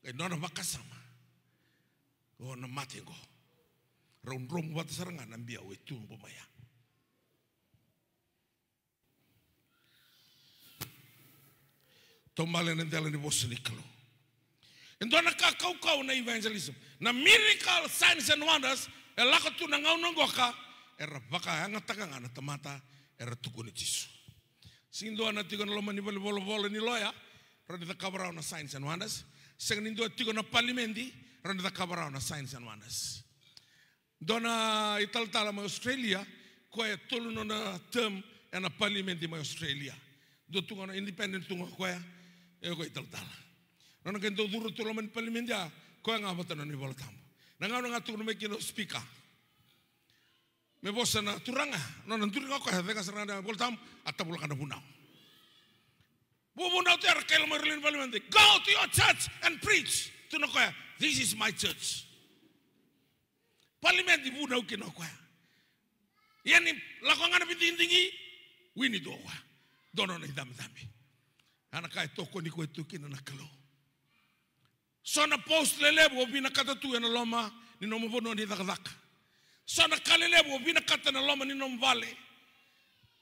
Qai nona vakasama, o na mate qo. Rau dromu vata sara ga na biau e tubu mai ya. Taubale ena dela ni vosa ni Kalou. E dua na ka kaukauwa na evangelism. Na miracle, signs and wonders e lako tu na gauna qoka, era vakayagataka ga na tamata era tukuni Jisu. Sega ni dua na tiko na loma ni valenivolavola ni loya rawa ni cakava rawa na signs and wonders. Sega ni dua tiko na palimedi rawa ni cakava rawa na signs and wonders. Dua na italatala mai Australia, koya e tolu nona term ena palimedi mai Australia. Dua tu ga na independent tu ga o koya, e koya italatala. Nona qai dau curu tu loma ni palimedi ya, koya ga vata nona iVola Tabu. Na gauna ga tukuna mai kina o speaker me vosa na turaga, nona duri ga o koya, cega sara ga na iVola Tabu, a tavulaka na vunau. Vuvunau tu era kai loma i raleni palimedi, "Go to your church and preach." Tukuna o koya, "This is my church." Palimedi vunau kina o koya. Ia ni lako ga na veidigidigi, wini tu o koya. Dua nona icabecabe. A na ka e tokoni koya tu kina na Kalou. So na post lelevu o vinakata tu ena loma ni nomu vanua ni cakacaka. So na ka lelevu o vinakata ena loma ni nomu vale.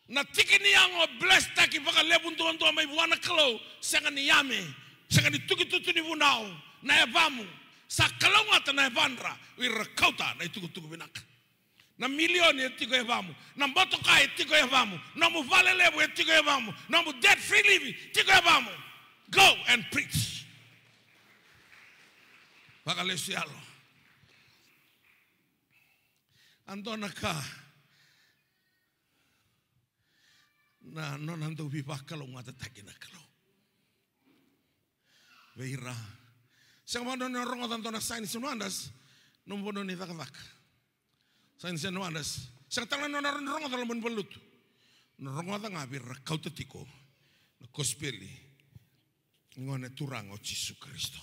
Na tiki ni yago blesstaki vakalevu duadua mai vua na Kalou, sega ni yame, sega ni tukitutu ni vunau, na yavamu. Sa kalougata na yavadra o ira kauta na itukutuku vinaka. Na milioni e tiko e yavamu, na motoka e tiko e yavamu, nomu vale levu e tiko e yavamu, nomu debt free living tiko e yavamu. Go and preach. Vakalesu yalo. A dua na ka na nona dau veivakalougatataki na Kalou vei ira. Sega vakadua ni o rogoca dua na signs and wonders nomu vanua ni cakacaka. Signs and wonders. Sega tale ga ni o na rogoca loma ni valenilotu. Na rogoca ga vei ira kauta tiko na kosipeli ni Gone Turaga o Jisu Karisito.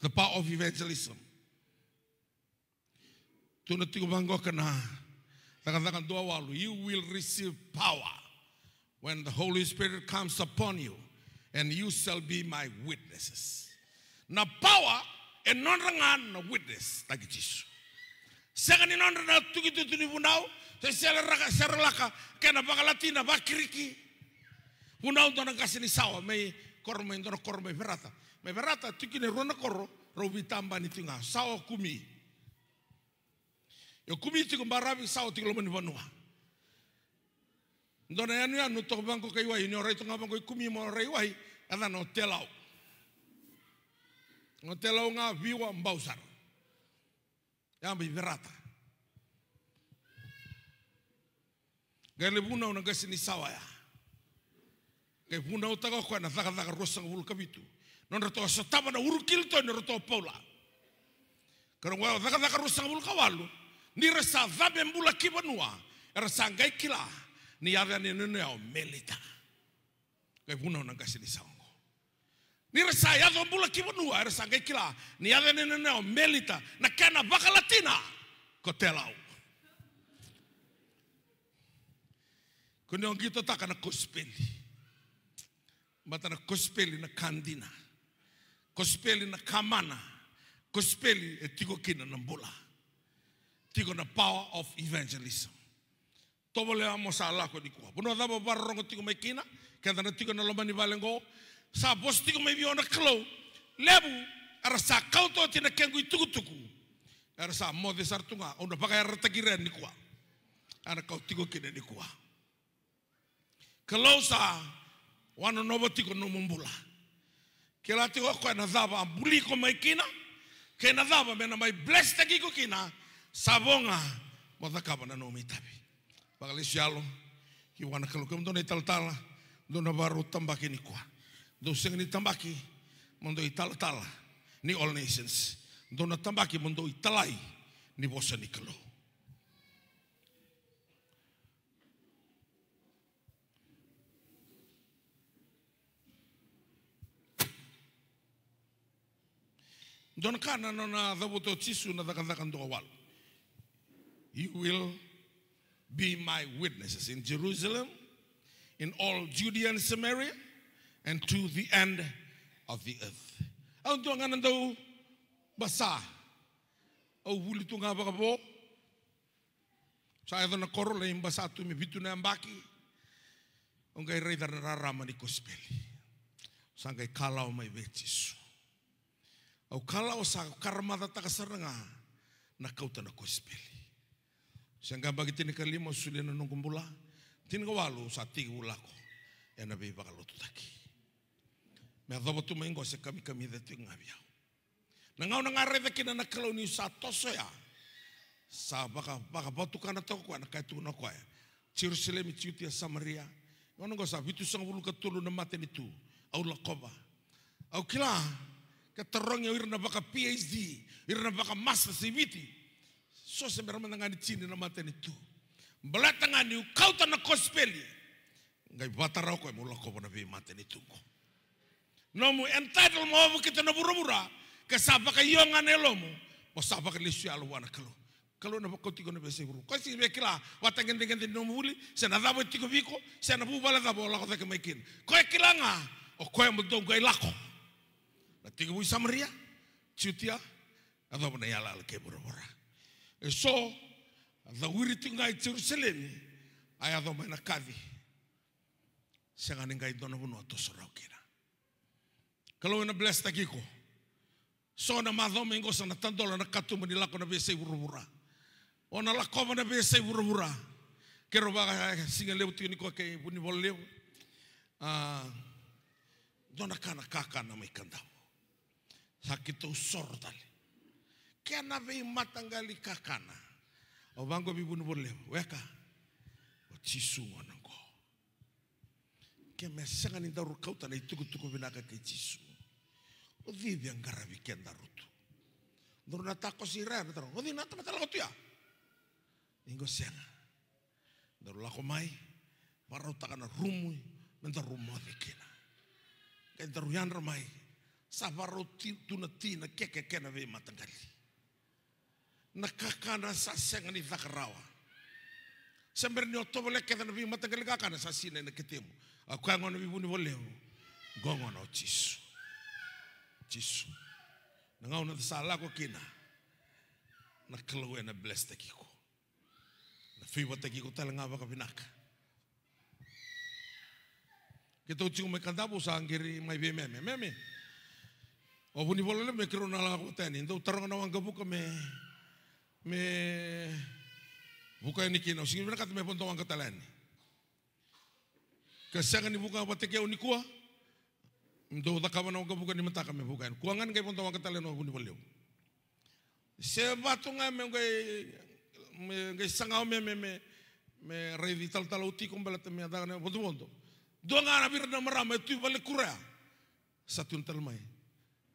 The power of evangelism. Tukuna tiko vaqo na Cakacaka dua walu, "You will receive power when the Holy Spirit comes upon you, and you shall be my witnesses." Na power e nodra ga na witness taki Jisu. Sega ni nodra na tukitutu ni vunau, se sere laka, sere laka kena vakalatina vakiriki. Vunau dua na qase ni sawa mai koro, mai dua na koro mai Verata. Mai Verata tiko kina e rua na koro, rau veitabani tiko ga. Sawa, Kumi. E Kumi tiko baravi, sawa tiko loma ni vanua. Dua na yanuyanu toka vaqo kai wai, ni o rai toka ga vaqo i Kumi mo rai wai, yacana o Telau. O Telau ga viwa bau sara. Ya mai Verata. Qai lai vunau na qase ni sawa ya. Qai vunautaka o koya na Cakacaka ruasagavulu ka vitu. Nodratou a sotava na uru kilitoni o ratou o Paula. Ka ra qai Cakacaka ruasagavulu ka walu. Ni ra sa cabe bula ki vanua, era sa qai kila ni yaco yani na nona yau Melita. Qai vunau na qase ni sawa oqo. Ni ra sa yaco bula ki vanua, era sa qai kila ni yaco yani na nona yau Melita, na kena vakalatina ko Telau. Ko ni o qitotaka na kosipeli. Baleta na kosipeli na ka dina. Kosipeli na ka mana. Kosipeli e tiko kina na bula. Tiko na power of evangelism. Tovolea mo sa lako nikua. Vanua cava o vakarorogo tiko mai kina, keda na tiko ena loma ni vale oqo, sa vosa tiko mai vei au na Kalou. Levu era sa kauta oti na kequ itukutuku. Era sa moce sara tu ga, au na vakayarataki ira nikua. Era na kau tiko kina nikua. Kalou sa wanonova tiko nomu bula. Kila tiko o koya na cava a buli iko mai kina, kei na cava me na mai blesstaki iko kina, sa vo ga mo cakava na nomu itavi. Vakalesu yalo ki vua na Kalou. Kemudou na italatala, dou na vakarau tabaki nikua. Dou sega ni tabaki mo dou italatala ni All Nations. Dou na tabaki mo dou italai ni vosa ni Kalou. Dua na ka na nona cavuta o Jisu na Cakacaka dua walu. You will be my witnesses in Jerusalem, in all Judea and Samaria, and to the end of the earth. Au dua ga na dau basa. Au vuli tu ga vakavo. Sa yaco na koro, lai basa tu me vitu na yabaki. Au qai raica na rarama ni kosipeli. Sa qai kalawa mai vei Jisu. Au kalawa, sa karamacataka sara ga na kauta na kosipeli. Se qai yabaki tinikalima au solia na noqu bula. Tinikawalu sa tekivu lako ena veivakalotutaki. Me yacova tu mai qo se kamikamica tiko ga vei au. Na gauna ga raica kina na Kalou niu sa toso ya, sa vaka, vakavatukana toka koya na ka e tukuna o koya. Jerusalemi, Jutia, Samaria. Gauna qo sa vitusagavulu ka tolu na matanitu au lakova. Au kila, ke tarogi o ira na vaka P H D, ira na vaka masters i Viti, so se bera mada ga ni tini na matanitu. Baleta ga niu kauta na kosipeli, qai vakatara o koya meu lakova na veimatanitu qo. Nomu entitle mo ovokita na vuravura, ke sa vakaio ga na yalomu, mo sa vakalesu yalo vua na Kalou. Kalou na vakauti iko na veiyasai vuravura. Koya sega ni via kila vakatagedegede ni nomu vuli, se na cava e tiko vei iko, se na vuvale cava o lako cake mai kina. Koya e kila ga, o koya mo dou qai lako. Na tekivu i Samaria, Jutia, yacova na iyalayala kei vuravura. Eso, a cawiri tiko ga i Jerusalemi, a yaco mai na kaci. Sega ni qai dua na vanua toso rawa kina. Kalou ena blesstaki iko. So na macawa mai qo sa na tadola na katuba ni lako na veiyasai vuravura. O na lakova na veiyasai vuravura. Keirau vakasigalevu tiko nikua kei Vunivola Levu. A, dua na ka na kakana mai Kadavu. Sa keitou soro tale. Kena veimataqali kakana. Au vaqo vei Vunivola Levu. Weka. O Jisu gona qo. Ke me sega ni daru kauta na itukutuku vinaka kei Jisu, o cei via qaravi kedaru tu? Daru na takosi ira ya, na taro, o cei na tamata lako tu ya? Ni qo sega. Daru lako mai, vakarautaka na rumu me daru moce kina. Qai daru yadra mai, sa vakarau ti, tu na ti na keke kei na veimataqali. Na kakana sa sega ni caka rawa. Se bera ni o tovolea kece na veimataqali kakana sa sinai na ketemu. A koya gona vei Vunivola Levu. Qo gona o Jisu. Jisu. Na gauna da sa lako kina, na Kalou ena blesstaki iko, na favourtaki iko tale ga vakavinaka. Keitou tiko mai Kadavu, sa qiri mai vei Meme. Meme, o Vunivalu levu me keirau na lako tani. Dou taroga na waqavuka me, me vuka yani kina. Au sega ni vinakata me vodo waqa tale yani. Ke sega ni vuka vata kei au nikua, dou cakava na waqavuka ni mataka me vuka yani. Kua ga ni qai vodo waqa tale yani o Vunivalu levu. Se vatu ga me qai, me qai saga o Meme, me, me, me raici talatala o tiko baleta me caka na vodovodo. Dua ga na vei ira na marama e tu i valekuro ya. Sa tukuna tale mai.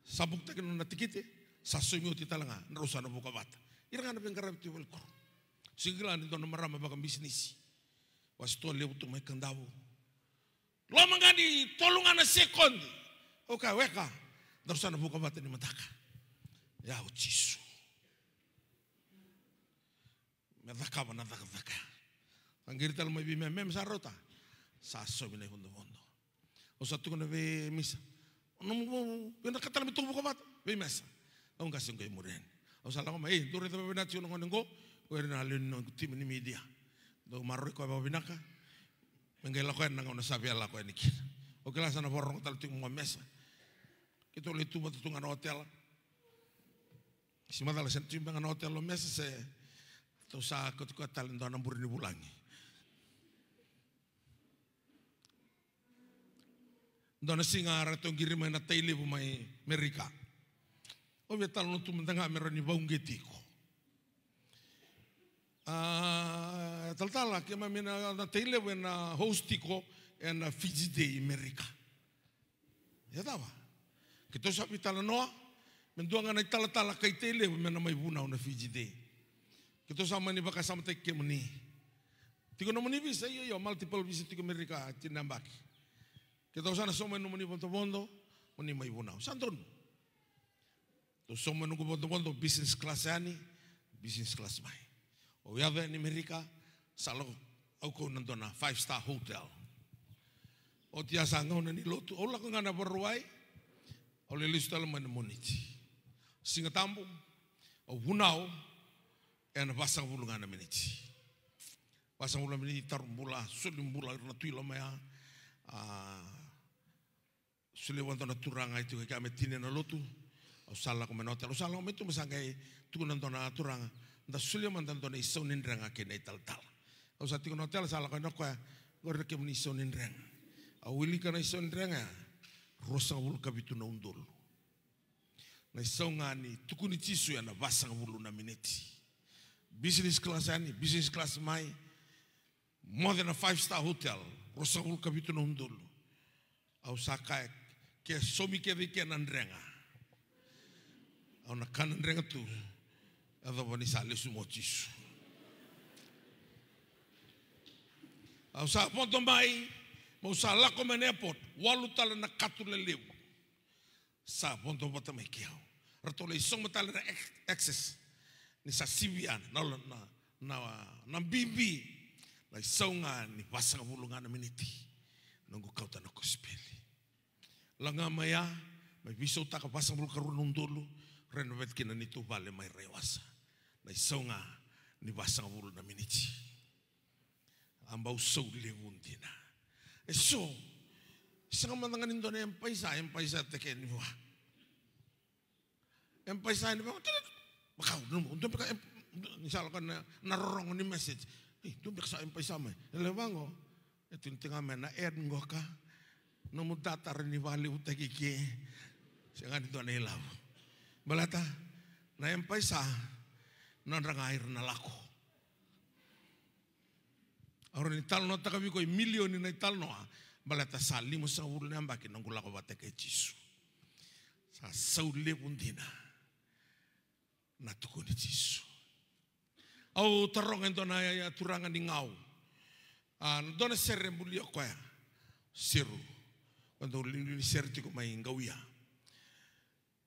Sa bukitaki na nona tikite, sa saumi oti tale ga, drau sa na vuka vata. Ira ga na veiqaravi tu i valekuro. Sega ni kila ni dua na marama vakabisinisi. Wase tu levu tu mai Kadavu. Loma ga ni tolu ga na sekodi. Au kaya, weka, drau sa na vuka vata ni mataka. Ia o Jisu. Me cakava na cakacaka. Sa qiri tale mai vei Meme, Meme sa rauta. Sa saumi na ivodovodo. Au sa tukuna vei Misa, nomu vinakata tale me tou vuka vata? Vei Mesa. Au qase qo e muri yani. Au sa lako mai, ei, dou raica vakavinaka tiko na gone qo. Ko ira na lewe ni noqu timi ni media. Dou maroroi koya vakavinaka. Me qai lako yani na gauna sa via lako yani kina. Au kila sa na vakarorogo tale tiko mai o Mesa. Keitou lai tu vata tu ga na otela. Sega ni macala se na tu beka ga na otela o Mesa se tou sa kauti koya tale dua na bure ni vulagi. Dua na siga ratou qiri mai na tai levu mai Merika. Au via talanoa tu mada ga me rawa ni vakauqeti iko. A, talatala, keimami na, na tai levu ena host tiko ena Fiji Day i Merika. Ia cava? Keitou sa veitalanoa me dua ga na italatala kai tai levu me na mai vunau na Fiji Day. Keitou sa mani vakasamataki kemuni. Tiko nomuni visa? Io, io, multiple visa tiko Merika, tini na yabaki. Keitou sa na sauma nomuni vodovodo, moni mai vunau. Sa donu. Tou sauma noqu vodovodo, business class yani, business class mai. Au yaco yani Merika, sa lako, au kau na dua na five star hotel. Oti ya sa gauna ni lotu, au lako ga na Vakarauwai, au lai lesu tale mai na Moniti. Siga Tabu, au vunau ena vasagavulu ga na miniti. Vasagavulu na miniti, taro bula, soli bula ira na tu i loma ya. A, solia vua dua na turaga e tiko e kea me tini na lotu. Au sa lako mai na otela, au sa lako mai tu, me sa qai tukuna dua na turaga, da solia mada dua na isau ni drega kei na italatala. Au sa tiko na otela, sa lako yani o koya, qori na kemuni isau ni drega. Au wilika na isau ni drega ya, ruasagavulu ka vitu na udolu. Na isau ga ni tukuni Jisu ena vasagavulu na miniti. Business class yani, business class mai, moce na five star hotel, ruasagavulu ka vitu na udolu. Au sa kaya, ke saumi kece i ke na drega, au na kana drega tu, yacova ni sa lesu mai o Jisu. Au sa vodo mai, meu sa lako mai na airport, walu tale na kato lelevu. Sa vodo vata mai kei au. Ratou lai sauma tale na ex-, excess. Ni sa sivia na, na, na, na bibi. Na isau ga ni vasagavulu ga na miniti. Noqu kauta na kosipeli. Laga mai ya, mai veisautaka vasagavulu ka rua na udolu, renovate kina neitou vale mai Raiwasa. Na isau ga ni vasagavulu na miniti. A bau sau levu dina. E so, sega mada ga ni dua na M-PAiSA, M-PAiSA teke ni vua. M-PAiSA ni vua, tele, vakau, dua beka M-, ni sa lako na, na rorogo ni message. Ei, dua beka sa M-PAiSA mai. E levu vaqo, e tu ni tiko ga mai na ad qoka. Nomu data rawa ni vakalevutaki ke. Sega ni dua na ilavo. Baleta, na M-PAiSA, nodra ga ira na lako. Au rawa ni talanoataka vei iko e milioni na italanoa, baleta sa limasagavulu na yabaki noqu lako vata kei Jisu. Sa sau levu dina na tukuni Jisu. Au taroga e dua na, ya, turaga ni Gau. A, dua na sere e bulia o koya. Seru. Koya dau liuliu ni sere tiko mai Gauia.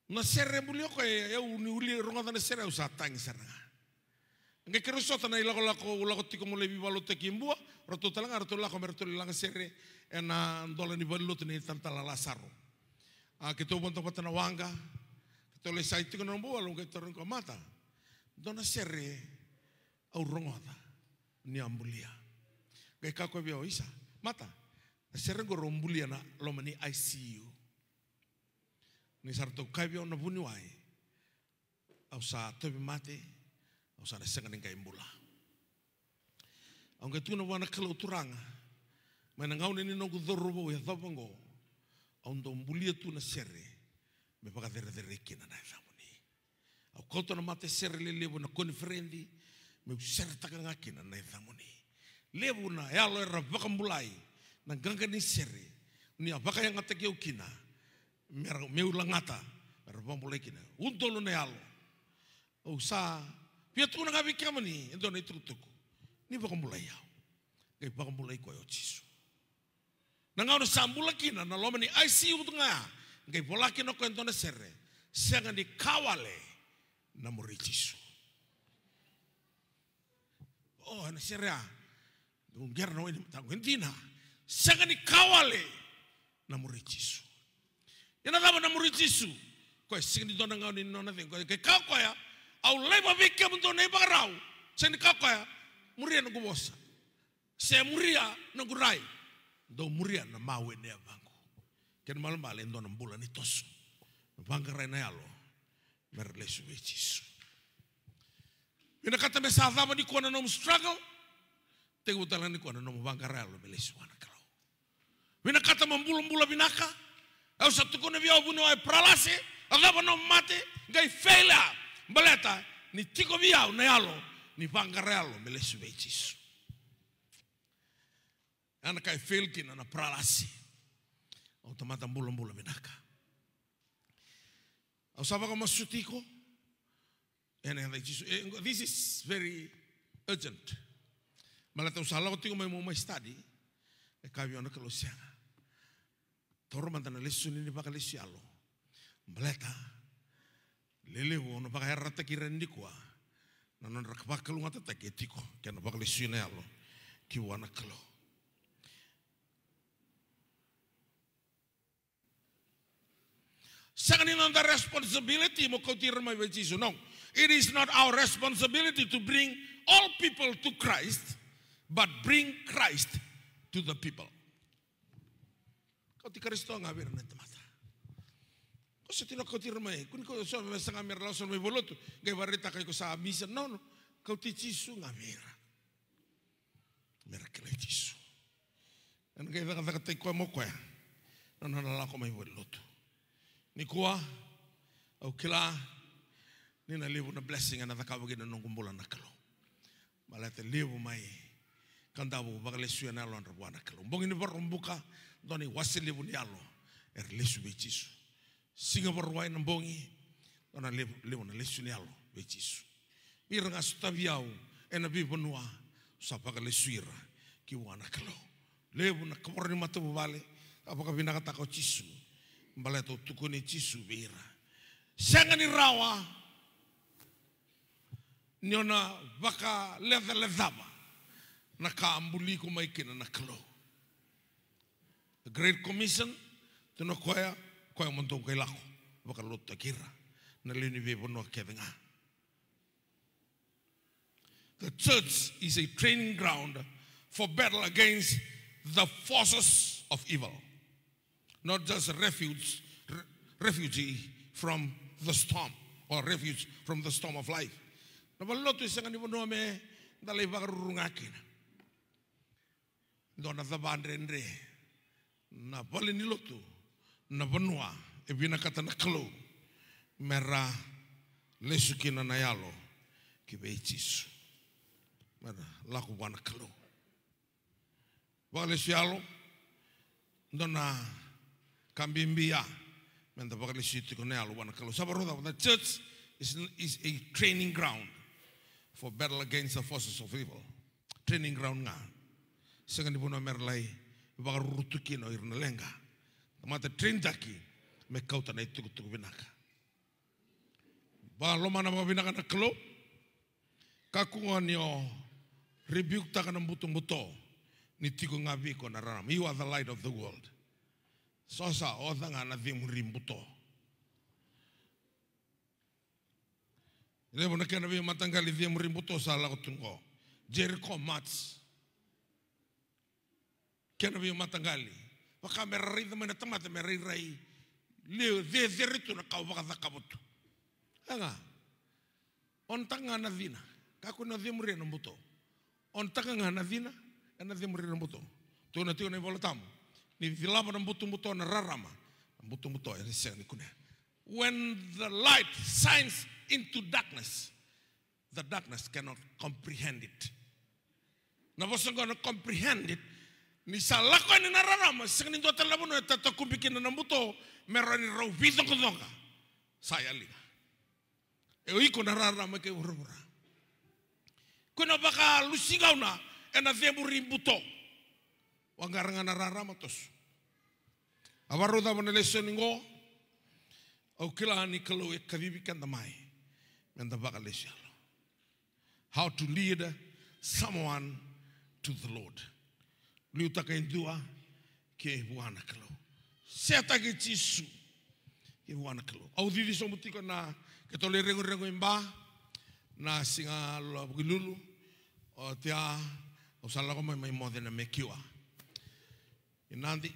Na sere e bulia o koya, e, au ni uli rogoca na sere, au sa tagi sara ga. Qai keirau sota na ilakolako, au lako tiko meu lai veivakalotutaki i Bua, ratou tale ga, ratou lako me ratou lai laga sere ena dola ni valenilotu nei talatala Lasaro. A, keitou vodo vata na waqa, Tou lai sai tiko na nomu bau, au qai tarogi koya, "Mata, dua na sere au rogoca ni a bulia." Qai kaya o koya vei au, "Isa, Mata, na sere qori o bulia na loma ni I C U." Ni sa ratou kaya vei au na vuniwai, au sa tauvimate, au sa na sega ni qai bula. Au qai tukuna vua na Kalou, "Turaga, mai na gauna ni noqu cauravou yacova oqo, au dau bulia tu na sere me vakacerecerei kina na yacamuni. Au kauta na matasere lelevu ena koniferedi, meu seretaka ga kina na yacamuni." Levu na yalo era vakabulai na qaqa ni sere ni a vakayagataki au kina, mera, meu lagata, mera vakabulai kina. Udolu na yalo. Au sa via tukuna ga vei kemuni e dua na itukutuku, ni vakabulai au. Qai vakabulai koya o Jisu. Na gauna sa bula kina na loma ni I C U ga ya, qai vola kina o koya e dua na sere, "Sega ni ka wale na muri Jisu." O, ena sere ya, qera na wai ni mataqu, e dina. "Sega ni ka wale na muri Jisu." Ia na cava na muri Jisu? Koya sega ni dua na gauna ni nona cegu. Koya, ke kaya o koya, "Au laiva vei kemudou na ivakarau," sega ni kaya o koya, "Muria noqu vosa, se muria noqu rai, dou muria na mawe ni yavaqu." Kena ibalebale e dua na bula ni toso, na vaqarai na yalo mera lesu vei Jisu. Vinakata me sa cava nikua na nomu struggle, tekivu tale ga nikua na nomu vaqara yalo me lesu vua na Kalou. Vinakata mo bulabula vinaka. Au sa tukuna vei au, vuniwai, paralasi, a cava nomu mate, qai fail, baleta ni tiko vei au na yalo ni vaqara yalo me lesu vei Jisu. Ia na ka e fail kina na paralasi. Au tamata bulabula vinaka. Au sa vakamasuti iko ena yaca i Jisu. E, this is very urgent. Baleta au sa lako tiko mai meu mai study. E kaya vei au na Kalou, sega. Taura mada na lesoni ni vakalesu yalo. Baleta lelevu au na vakayarayarataki ira nikua na nodra vakalougatataki e tiko kei na vakalesui na yalo ki vua na Kalou. Sega ni noda responsibility mo kauti ira mai vei Jisu. No. It is not our responsibility to bring all people to Christ, but bring Christ to the people. Kauti Karisito ga vei ira na tamata. Ko sa tiko na kauti ira mai. Kua ni ko sa me saga me ra lako sara mai valenilotu, qai vakaraitaka iko sa misa. No, no. Kauti Jisu ga vei ira. Me ra kilai Jisu. Ena qai cakacakataki koya mai o koya na nona lako mai valenilotu. Nikua, au kila ni na levu na blessing ena cakava kina na noqu bula na Kalou. Baleta levu mai Kadavu vakalesuya na yalodra vua na Kalou. Bogi ni Vakaraubuka, dua na iwase levu ni yalo era lesu vei Jisu. Siga Vakarauwai na bogi, dua na levu, levu na lesu ni yalo vei Jisu. Ira ga sotavi au ena veivanua, sa vakalesui ira ki vua na Kalou. Levu na kavoro ni matavuvale a vakavinakataka o Jisu. Baleta au tukuni Jisu vei ira. Sega ni rawa ni o na vakalecalecava na ka a buli iko mai kina na Kalou. The Great Commission, tukuna o koya, koya mo dou qai lako vakalotutaki ira na lewe ni veivanua kece ga. The church is a training ground for battle against the forces of evil. Not just a refuge, re-, refugee from the storm or refuge from the storm of life. Na valenilotu e sega ni vanua me da lai vakaruru ga kina. Dua na cava dredre. Na valenilotu, na vanua e vinakata na Kalou me ra lesu kina na yalo ki vei Jisu. Me ra lako vua na Kalou. Vakalesu yalo, dua na ka bibi ya, me da vakalesu tiko na yalo vua na Kalou. Sa vakarau cava, the church is, is a training ground for battle against the forces of evil. Training ground ga. Sega ni vanua me ra lai vakaruru tu kina o ira na leqa. Tamata traintaki me kauta na itukutuku vinaka. Vakalomana vakavinaka na Kalou. Kakua ni o rebuke-taka na butobuto ni tiko ga vei iko na rarama. You are the light of the world. So sa oca ga na cemuri buto. Levu na kena veimataqali cemuri buto sa lako tu qo. Jericho mats. Kena veimataqali. Vaka me ra raica mai na tamata me rairai. Levu cecere tu na ka o vakacakava tu. Ia ga. Onataka ga na cina. Kakua ni o cemuri ena buto. Onataka ga na cina, ena cemuri ena buto. Tukuna tiko na iVola Tabu. Ni cilava na butobuto na rarama. Na butobuto, ena sega ni kunea. When the light shines into darkness, the darkness cannot comprehend it. Na vosa qo na comprehend it. Ni sa lako yani na rarama, sega ni dua tale na vanua e tatakubi kina na buto, me rawa ni rau veicoqacoqa. Sa yali ga. E o iko na rarama kei vuravura. Ko na vakalusi gauna ena cemuri buto. Vaqara ga na rarama toso. A vakarau cava na lesoni qo? Au kila ni Kalou e kacivi keda mai meda vakalesu yalo. How to lead someone to the Lord. Liutaka e dua ke vua na Kalou. Setaki Jisu ke vua na Kalou. Au cici sobu tiko na, keitou lai regorego i Ba na siga la Vukelulu. Oti ya au sa lako mai, mai moce na mekiwa i Nadi.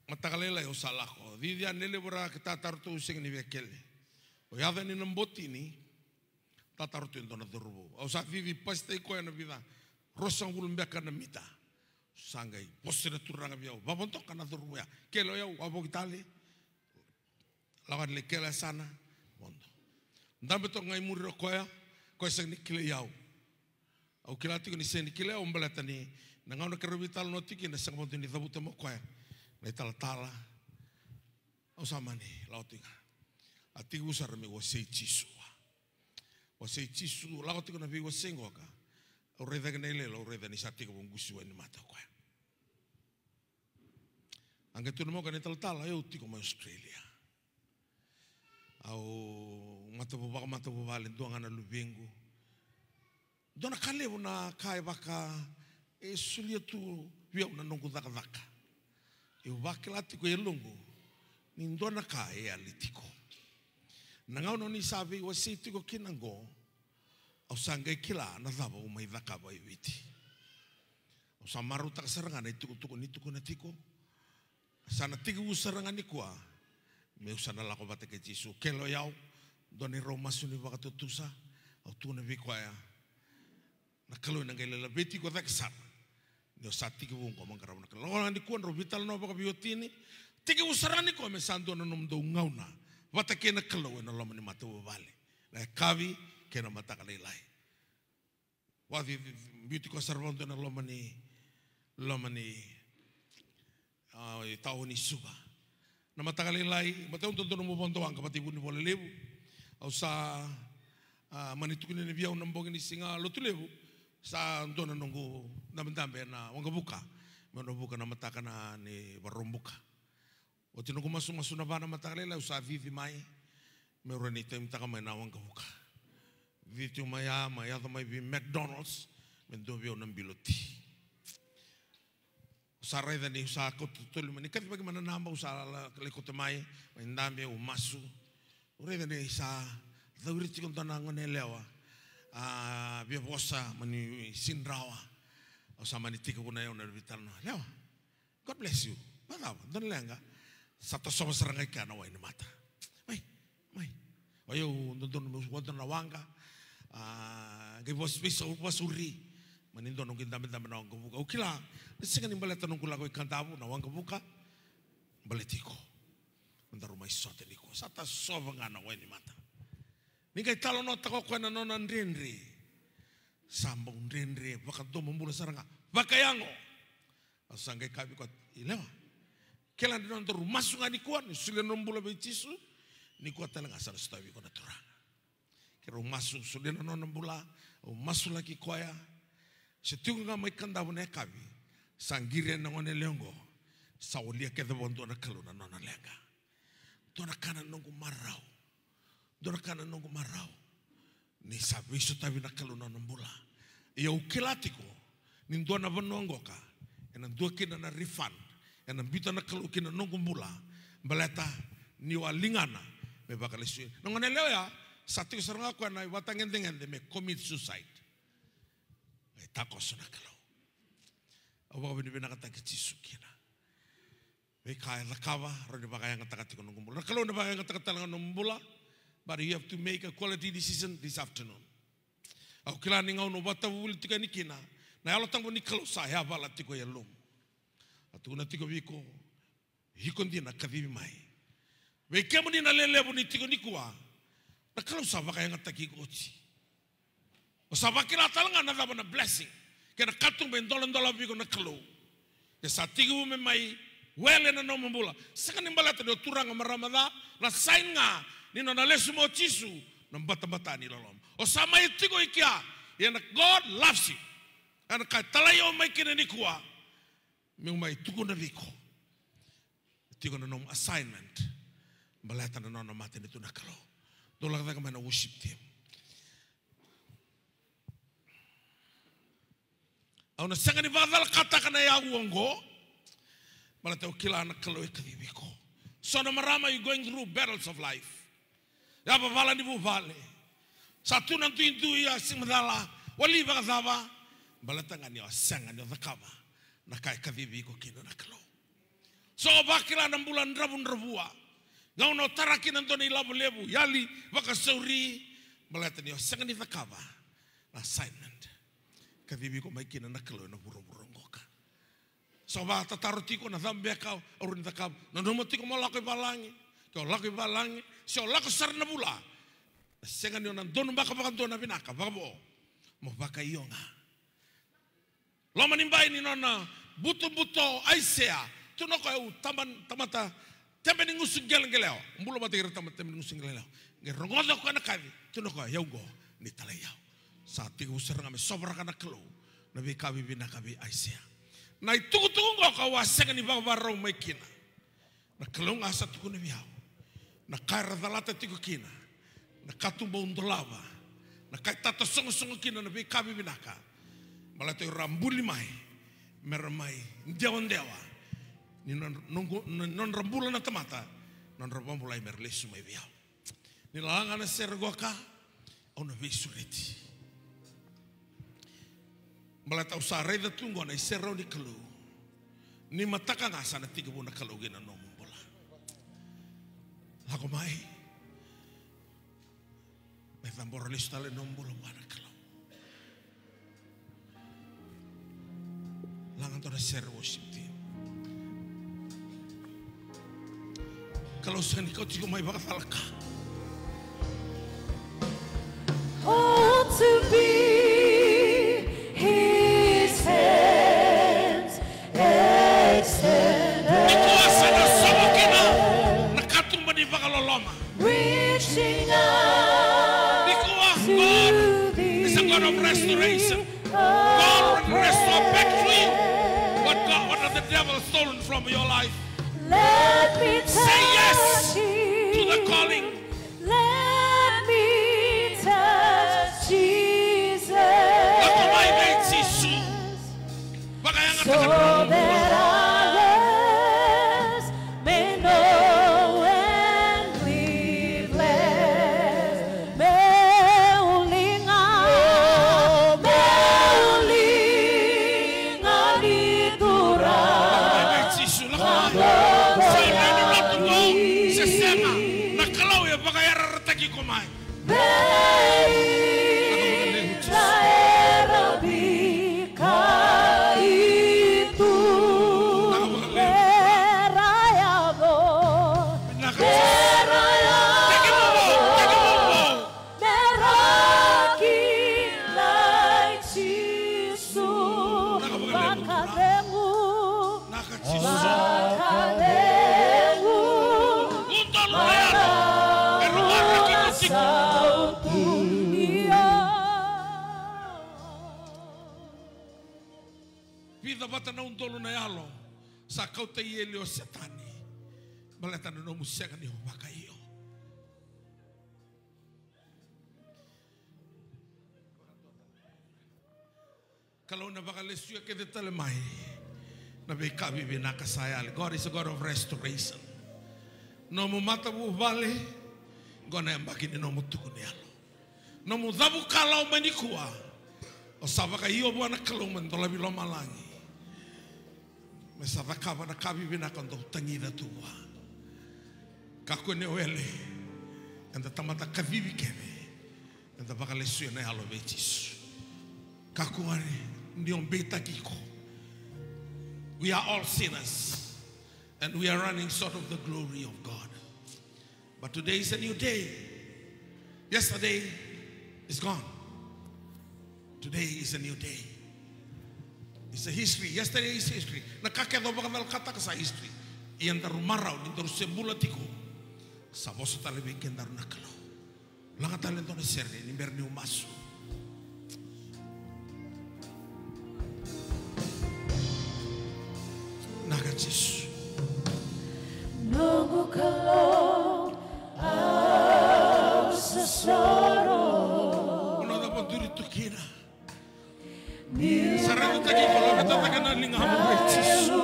Mataka lailai au sa lako, cici yani, levu era keitou tatarotu, au sega ni via kele. Au yaco yani na botini, tatarotu e dua na cauravou. Au sa cici pasitaki koya na vica, ruasagavulu beka na mita. Sa qai vosa na turaga vei au, vavodoka na cauravou ya. Kele o yau, wavoki tale. Lako yani lai kele yasana, vodo. Dabe toka ga i muri o koya, koya sega ni kilai au. Au kila tiko ni sega ni kilai au baleta ni na gauna keirau veitalanoa tiko kina, sega vakadua ni cavuta mai o koya na italatala. Au sa mani lako tiko ga. A tekivu sara meu wasei Jisu. Wasei Jisu, lako tiko na veiwasei qoka. Au raica kina i lailai, au raica ni sa tekivu qusi wainimata o koya. A qai tukuna mai o koya na italatala, au tiko mai Australia. Au matavuvale, vakamatavuvale, dua ga na luvequ. Dua na ka levu na ka e vaka e solia tu vei au na noqu cakacaka. Au vakila tiko e yaloqu ni dua na ka e yali tiko. Na gauna ni sa veiwasei tiko kina qo, au sa qai kila na cava au mai cakava e Viti. Au sa marautaka sara ga na itukutuku ni tukuna tiko. Sa na tekivu sara ga nikua meu sa na lako vata kei Jisu. Kele o yau, dua na irau masu ni vakatutusa. Au tukuna vei koya, na Kalou ena qai lai laveti iko cake sara. Ni o sa tekivu oqo mo qarava na Kalou. Lako ga nikua, drau veitalanoa vakaveiwatini. Tekivu sara ga nikua me sa dua na nomudou gauna vata kei na Kalou ena loma ni matavuvale, na yakavi kei na mataka lailai. Vakaci, biuti koya sara vakadua ena loma ni, loma ni, a, i tauni Suva. Na mataka lailai, mataka dodonu meu vodo waqa vata i Vunivola Levu. Au sa, a, mani tukuni vei au na bogi ni siga Lotulevu, sa dua na noqu dabedabe ena waqavuka meu na vuka na mataka na ni Vakaraubuka. Oti noqu masumasu na va na mataka lailai, au sa cici mai meu rawa ni taimitaka mai na waqavuka. Cici tiko mai ya, mai yaco mai vei McDonald's me dua vei au na bilo ti. Au sa raica ni au sa kauta tolu mai, ni kacivaki mai na naba, au sa la-, lai kauta mai, mai dabe, au masu. Au raica ni sa cauri tiko dua na gone yalewa, a, via vosa, mani sidrawa. Au sa mani tekivu na yau na veitalanoa. Yalewa, God bless you. Vakacava? Dua na leqa? Sa tasova sara ga i kea na wainimata. Mai, mai. O yau dodonu meu vodo na waqa. A, qai vas-, veisa-, vasauri. Mani dua noqu idabedabe na waqavuka. Au kila ni sega ni baleta noqu lako i Kadavu na waqavuka. Baleti iko. Daru mai sota nikua. Sa tasova ga na wainimata. Ni qai talanoataka o koya na nona dredre. Sa bau dredre, vakadomobula sara ga. Vakayago. Au sa qai kaya vei koya, yalewa, kila ni nodaru masu ga nikua, ni solia na nomu bula vei Jisu, nikua tale ga sa na sotavi iko na Turaga. Keirau masu, solia na nona bula, au masulaki koya. Se tiko ga mai Kadavu na yakavi, sa qiri yani na gone yalewa oqo, sa walia kece vakadua na Kalou na nona leqa. Dua na ka na noqu marau. Dua na ka na noqu marau. Ni sa veisotavi na Kalou na nona bula. Ia au kila tiko ni dua na vanua qoka ena dua kina na refund ena biuta na Kalou kina noqu bula. Baleta niu a ligana me vakalesuya. Na gone yalewa ya Sa tiko sara ga o koya na ivakatagedegede me commit suicide. E takoso na Kalou. Au vakavinavinakataki Jisu kina. Veika e cakava, rawa ni vakayagataka tiko noqu bula. Na Kalou na vakayagataka tale ga nomu bula. But you have to make a quality decision this afternoon. Au kila ni gauna o vakatavuvuli tiko yani kina, na Yalo Tabu ni Kalou sa yavala tiko e yalomu. A tukuna tiko vei iko, iko dina kacivi mai. Vei kemuni na lelevu ni tiko nikua, na Kalou sa vakayagataki iko oti. O sa vakila tale ga na cava na blessing kei na katuba e doladola vei iko na Kalou. E sa tekivu me mai wele na nomu bula. Sega ni baleta ni o turaga, marama ca, na sign ga ni nona lesu mai o Jisu, na batabata ni loloma. O sa mai tiko i kea, ia na God loves you. Ena ka e talai au mai kina nikua, meu mai tukuna vei iko. Tiko na nomu assignment. Baleta na nona matanitu na Kalou. Dou lako cake mai na worship team. Au na sega ni vakacalakataka na iyau oqo. Baleta au kila na Kalou e kacivi iko. So na marama, you going through battles of life. Yavavala ni vuvale. Sa tu na duidui, a sega ni macala. Wali vakacava? Baleta ga ni o sega ni o cakava na ka e kacivi iko kina na Kalou. So o vakila na bula dravudravua. Gauna o tara kina dua na ilavo levu, yali, vakasauri. Baleta ni o sega ni cakava na assignment kacivi iko mai kina na Kalou ena vuravura qoka. So vakatataro tiko na cava beka au rawa ni cakava. Nanuma tiko mo lako i valagi. Ke o lako i valagi, se o lako sara na vula, na sega ni o na donumaka vakadua na vinaka, vakavo. Mo vakaio ga. Loma ni bai ni nona butobuto o Aisea. Tu na koya u taba, tamata tebe ni gusu qeleqelewa. Bula vata kei ira tamata tebe ni gusu qeleqelewa. Qai rogoca o koya na kaci. Tu na koya, iyau oqo, ni talai au. Sa tekivu sara ga me sovaraka na Kalou na veika vivinaka vei Aisea. Na itukutuku oqo kau a sega ni vakavakarau mai kina. Na Kalou ga sa tukuna vei au na ka era calata tiko kina, na katuba au dolava, na ka e tatasogosogo kina na veika vivinaka. Baleta o ira a buli mai me ra mai dewadewa ni nodra, noqu, nodra bula na tamata, nodra vakabulai me ra lesu mai vei au. Ni lala ga na sere qoka, au na veisureti. Baleta au sa raica tu qo na iserau ni Kalou. Ni mataka ga sa na tekivu na Kalou kei na nomu bula. Lako mai. Me cabora lesu tale na nomu bula vua na Kalou. Laga dua na sere worship team. Kalou sega ni kauti iko mai vakacalaka. Hope to be his hands extended. Nikua sa na sovo kina na katuba ni vakaloloma. Reaching out. Nikua, God is a God of restoration. God will restore back to you what God, what the devil stolen from your life. Let me touch. Say yes to the calling. Let me touch Jesus. Lako mai vei Jisu. Vakayagataka na nomu bula. So that others may know and be blessed. Me uliga, me uliga ni Turaga. Lako mai vei Jisu, lako mai. Sa na lotu qo se sega, na Kalou e vakayarayarataki iko mai. Vei ira era vakaitavi, era yaco, era yaco, me ra kilai Jisu vakacegu. Naka Jisu. Udolu na yalo. E ruaraki iko tiko. Vica vata na udolu na yalo sa kauta i eli o Setani. Baleta na nomu sega ni o vakaio. Kalou na vakalesuya kece tale mai na veika vivinaka sa yali. God is a God of restoration. Nomu matavuvale, Qo na yabaki ni nomu tuku ni yalo. Nomu cavu kalawa mai nikua. O sa vakaio vua na Kalou mo dolavi lomalagi. Me sa cakava na ka vivinaka o dau tagica tu vua. Kakua ni o wele. Eda tamata kacivi kece. Eda vakalesuya na yalo vei Jisu. Kakua ni o beitaki iko. We are all sinners. And we are running short of the glory of God. But today is a new day. Yesterday is gone. Today is a new day. It's a history. Yesterday is history. Na ka kece o vakacalakataka sa history. Ia daru marau ni daru se bula tiko. Sa vosa tale vei kedaru na Kalou. Laga tale e dua na sere ni bera niu masu. Vinaka Jisu. Noqu Kalou, au sa soro. Au na cava duri tu kina. Sa raica taki iko, laveta cake na ligamu vei Jisu.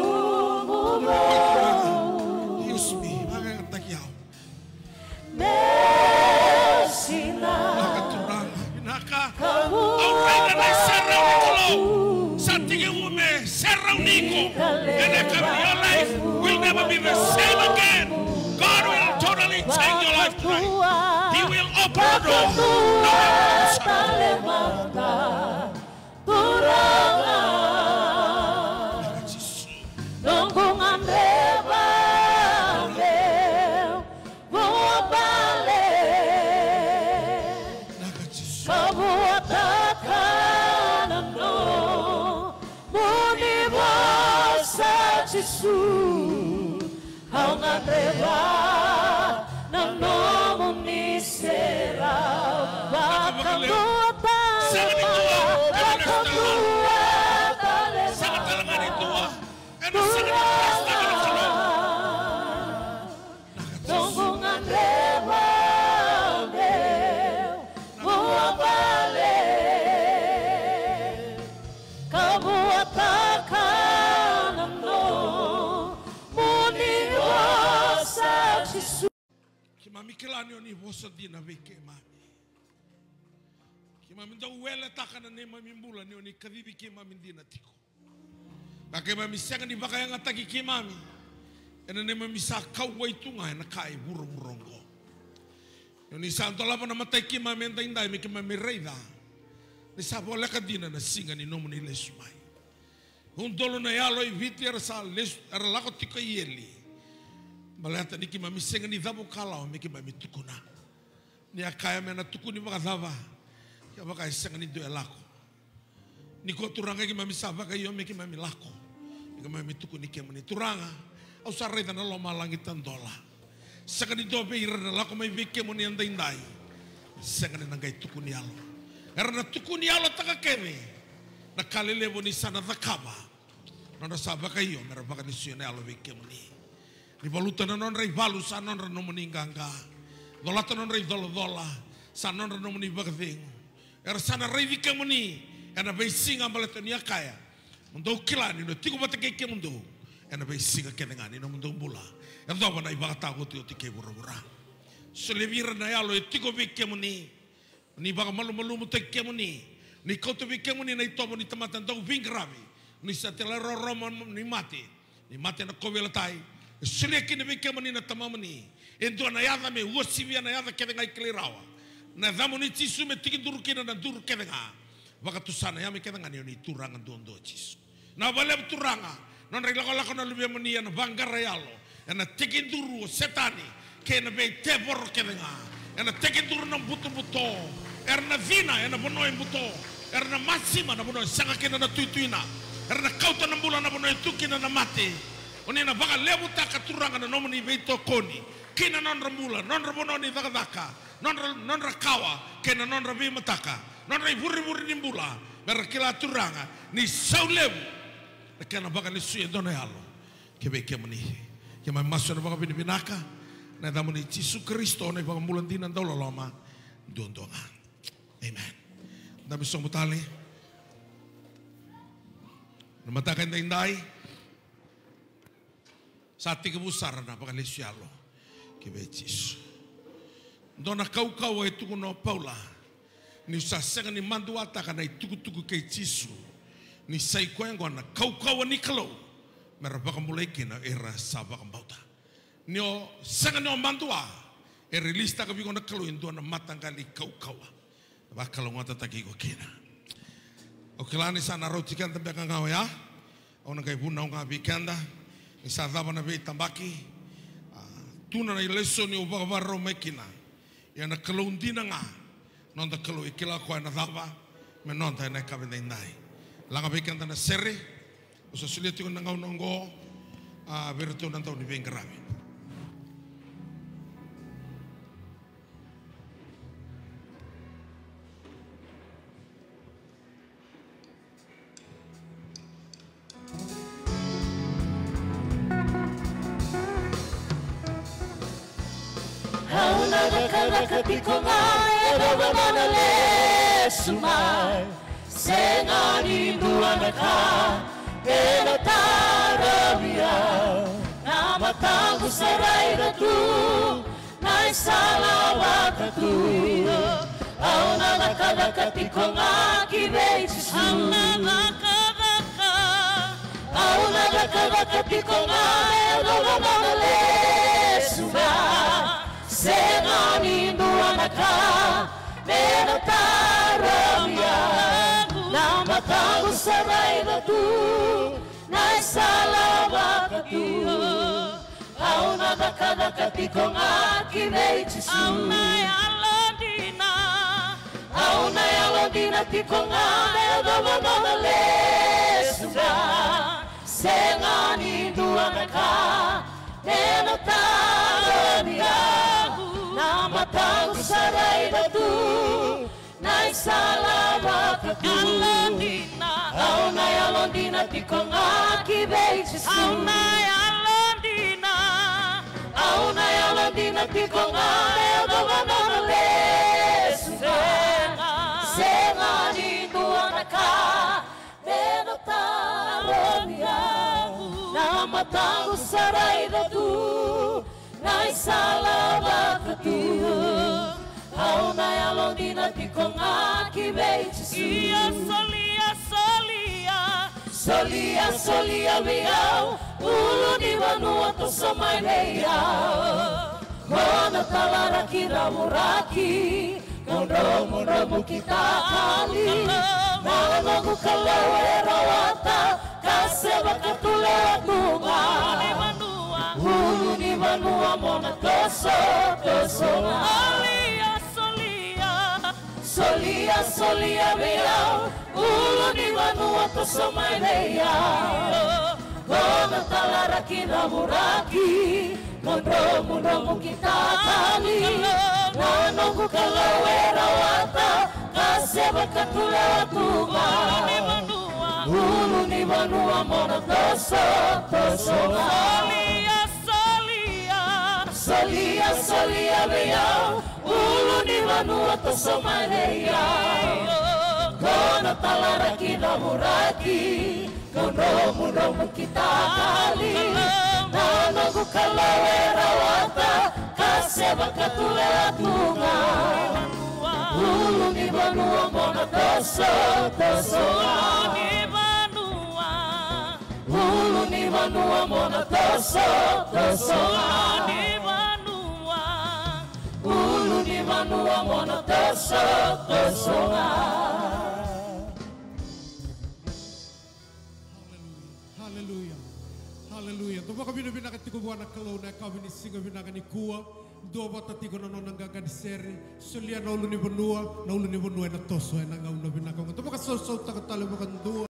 Use me, vakayagataki au. Vinaka Turaga, vinaka. Au raica na isau ni Kalou. Sa tekivu me serauni iko. Ena yakavi, your life will never be the same again. God will totally change your life tonight. He will open the door. No one will shut it. Turaga, noqu gadreva meu vuabale. Ka vuataka na nomuni vosa Jisu. Au gadreva na nomuni sere. Vakadua tale mada, vakadua tale mada. Noqu gadreva meu vuabale. Ka vuataka na nomuni vosa Jisu. Keimami kila ni o ni vosa dina vei keimami. Keimami dau weletaka na neimami bula ni o ni kacivi keimami dina tiko. Ka keimami sega ni vakayagataki keimami ena neimami sa kauwai tu ga ena ka e vuravura oqo. Ni o ni sa dolava na matai keimami edaidai me keimami raica ni sa voleka dina na siga ni nomuni lesu mai. Udolu na yalo e Viti era sa lesu, era lako tiko i eli. Baleta ni keimami sega ni cavu kalawa me keimami tukuna. Ni a kaya me na tukuni vakacava? Kevaka e sega ni dua e lako. Nikua Turaga keimami sa vakaio me keimami lako. Me keimami tukuni kemuni Turaga. Au sa raica na lomalagi tadola. Sega ni dua vei ira na lako mai vei kemuni edaidai. Sega ni na qai tukuni yalo. Era na tukuni yalotaka kece na ka lelevu ni sa na cakava. Nodra sa vakaio me ra vakalesuya na yalo vei kemuni. Ni valuta na nodra ivalu sa nodra nomuni qaqa. Colata nodra icolacola sa nodra nomuni vakacegu. Era sa na raici kemuni ena veisiga baleta ni a kaya, mo dou kila ni na tiko vata kei kemudou ena veisiga kece ga ni nomudou bula. Yacova na ivakataotioti kei vuravura. Solia vei ira na yalo e tiko vei kemuni. Ni vakamalumalumutaki kemuni. Ni kauta vei kemuni na itovo ni tamata dau veiqaravi. Ni sa tela roroma ni mate. Ni mate na kauveilatai. E solia kina vei kemuni na tamamuni. E dua na yaca me uasivia na yaca kece ga e kilai rawa. Na yacamuni Jisu me tekiduru kina na duru kece ga. Vakatusa na yame kece ga ni o ni Turaga duadua Jisu. Na vakalevu Turaga, nodra ilakolako na luvemuni ena vaqara yalo, ena tekiduru o Setani kei na veitevoro kece ga. Ena tekiduru na butobuto, era na cina ena vanua e buto, era na masima na vanua e sega kina na tuituina, era na kauta na bula na vanua e tu kina na mate. O ni na vakalevutaka Turaga na nomuni veitokoni ki na nodra bula, nodra vanua ni cakacaka, nodra, nodra kawa kei na nodra veimataka, nodra ivurevure ni bula, me ra kila Turaga ni sau levu na kena vakalesuya e dua na yalo ki vei kemuni. Keimami masu ena vakavinavinaka ena yacamuni Jisu Karisito na iVakabula dina dauloloma duadua ga. Amen. Dabe sobu tale. Na mataka edaidai sa tekivu sara na vakalesu yalo ki vei Jisu. Dua na kaukauwa e tukuna o Paula, niu sa sega ni maduataka na itukutuku kei Jisu, ni sa i koya oqo na kaukauwa ni Kalou, me ra vakabulai kina ira sa vakabauta. Ni o sega ni o madua, e rilisitaka vei iko na Kalou e dua na mataqali kaukauwa. Vakalougatataki iko kina. Au kila ni sa na rauti keda beka ga oya. Au na qai vunau ga vei keda ni sa cava na veitabaki. A, tu na lesoni au vakavakarau mai kina. Ia na Kalou dina ga, noda Kalou, e kila o koya na cava me noda ena yakavi edaidai. Laga vei keda na sere. Au sa solia tiko na gauna oqo, a, vei iratou na dau ni veiqaravi. Au na cakacaka tiko ga, e dua na nona lesu mai. Sega ni dua na ka ena taravi au. Na mataqu sa raica tu na isala vakatu. Au na cakacaka tiko ga ki vei Jisu. Au na cakacaka. Au na cakacaka tiko ga, e dua na nona lesu mai. Sega ni dua na ka me na taravi au. Na mataqu sa raica tu na isala vakatu. Au na cakacaka tiko ga ki vei Jisu. Au na yalodina. Au na yalodina tiko ga, e dua na nona lesu mai. Sega ni dua na ka ena taravi au. Na mataqu sa raica tu na isala vakatu. Yalodina. Au na yalodina tiko ga ki vei Jisu. Au na yalodina. Au na yalodina tiko ga, e dua na nona lesu mai. Sega ni dua na ka me na taravi au. Na mataqu sa raica tu na isala vakatu. Au na yalodina tiko ga ki vei Jisu. Ia solia, solia. Solia, solia vei au ulu ni vanua, toso mai vei au. Ko na talaraki, ravuraki, ko dromudromu ki takali. Na noqu Kalou e rawata, ka se vakatulewa tu ga. Ulu ni vanua mo na toso, toso ga. Solia, solia. Solia, solia vei au ulu ni vanua, toso mai vei au. Ko na talaraki, ravuraki, ko dromudromu ki takali. Na noqu Kalou e rawata, ka se vakatulewa tu ga. Ulu ni vanua mo na toso, toso ga. Solia, solia. Solia, solia vei au ulu ni vanua, toso mai vei au. Ko na talaraki, ravuraki, ko dromudromu ki takali. Na noqu Kalou e rawata, ka se vakatulewa tu ga. Ulu ni vanua mo na toso, toso ga. Ulu ni vanua mo na toso, toso ga. Ulu ni vanua. Ulu ni vanua mo na toso, toso ga. Haleluya. Haleluya. Haleluya. Dou vakavinavinaka tiko vua na Kalou na yakavi ni siga vinaka nikua. Dua vata tiko na nona qaqa ni sere. Solia na ulu ni vanua, na ulu ni vanua ena toso ena gauna vinaka oqo. Dou vakasausautaka tale vakadua.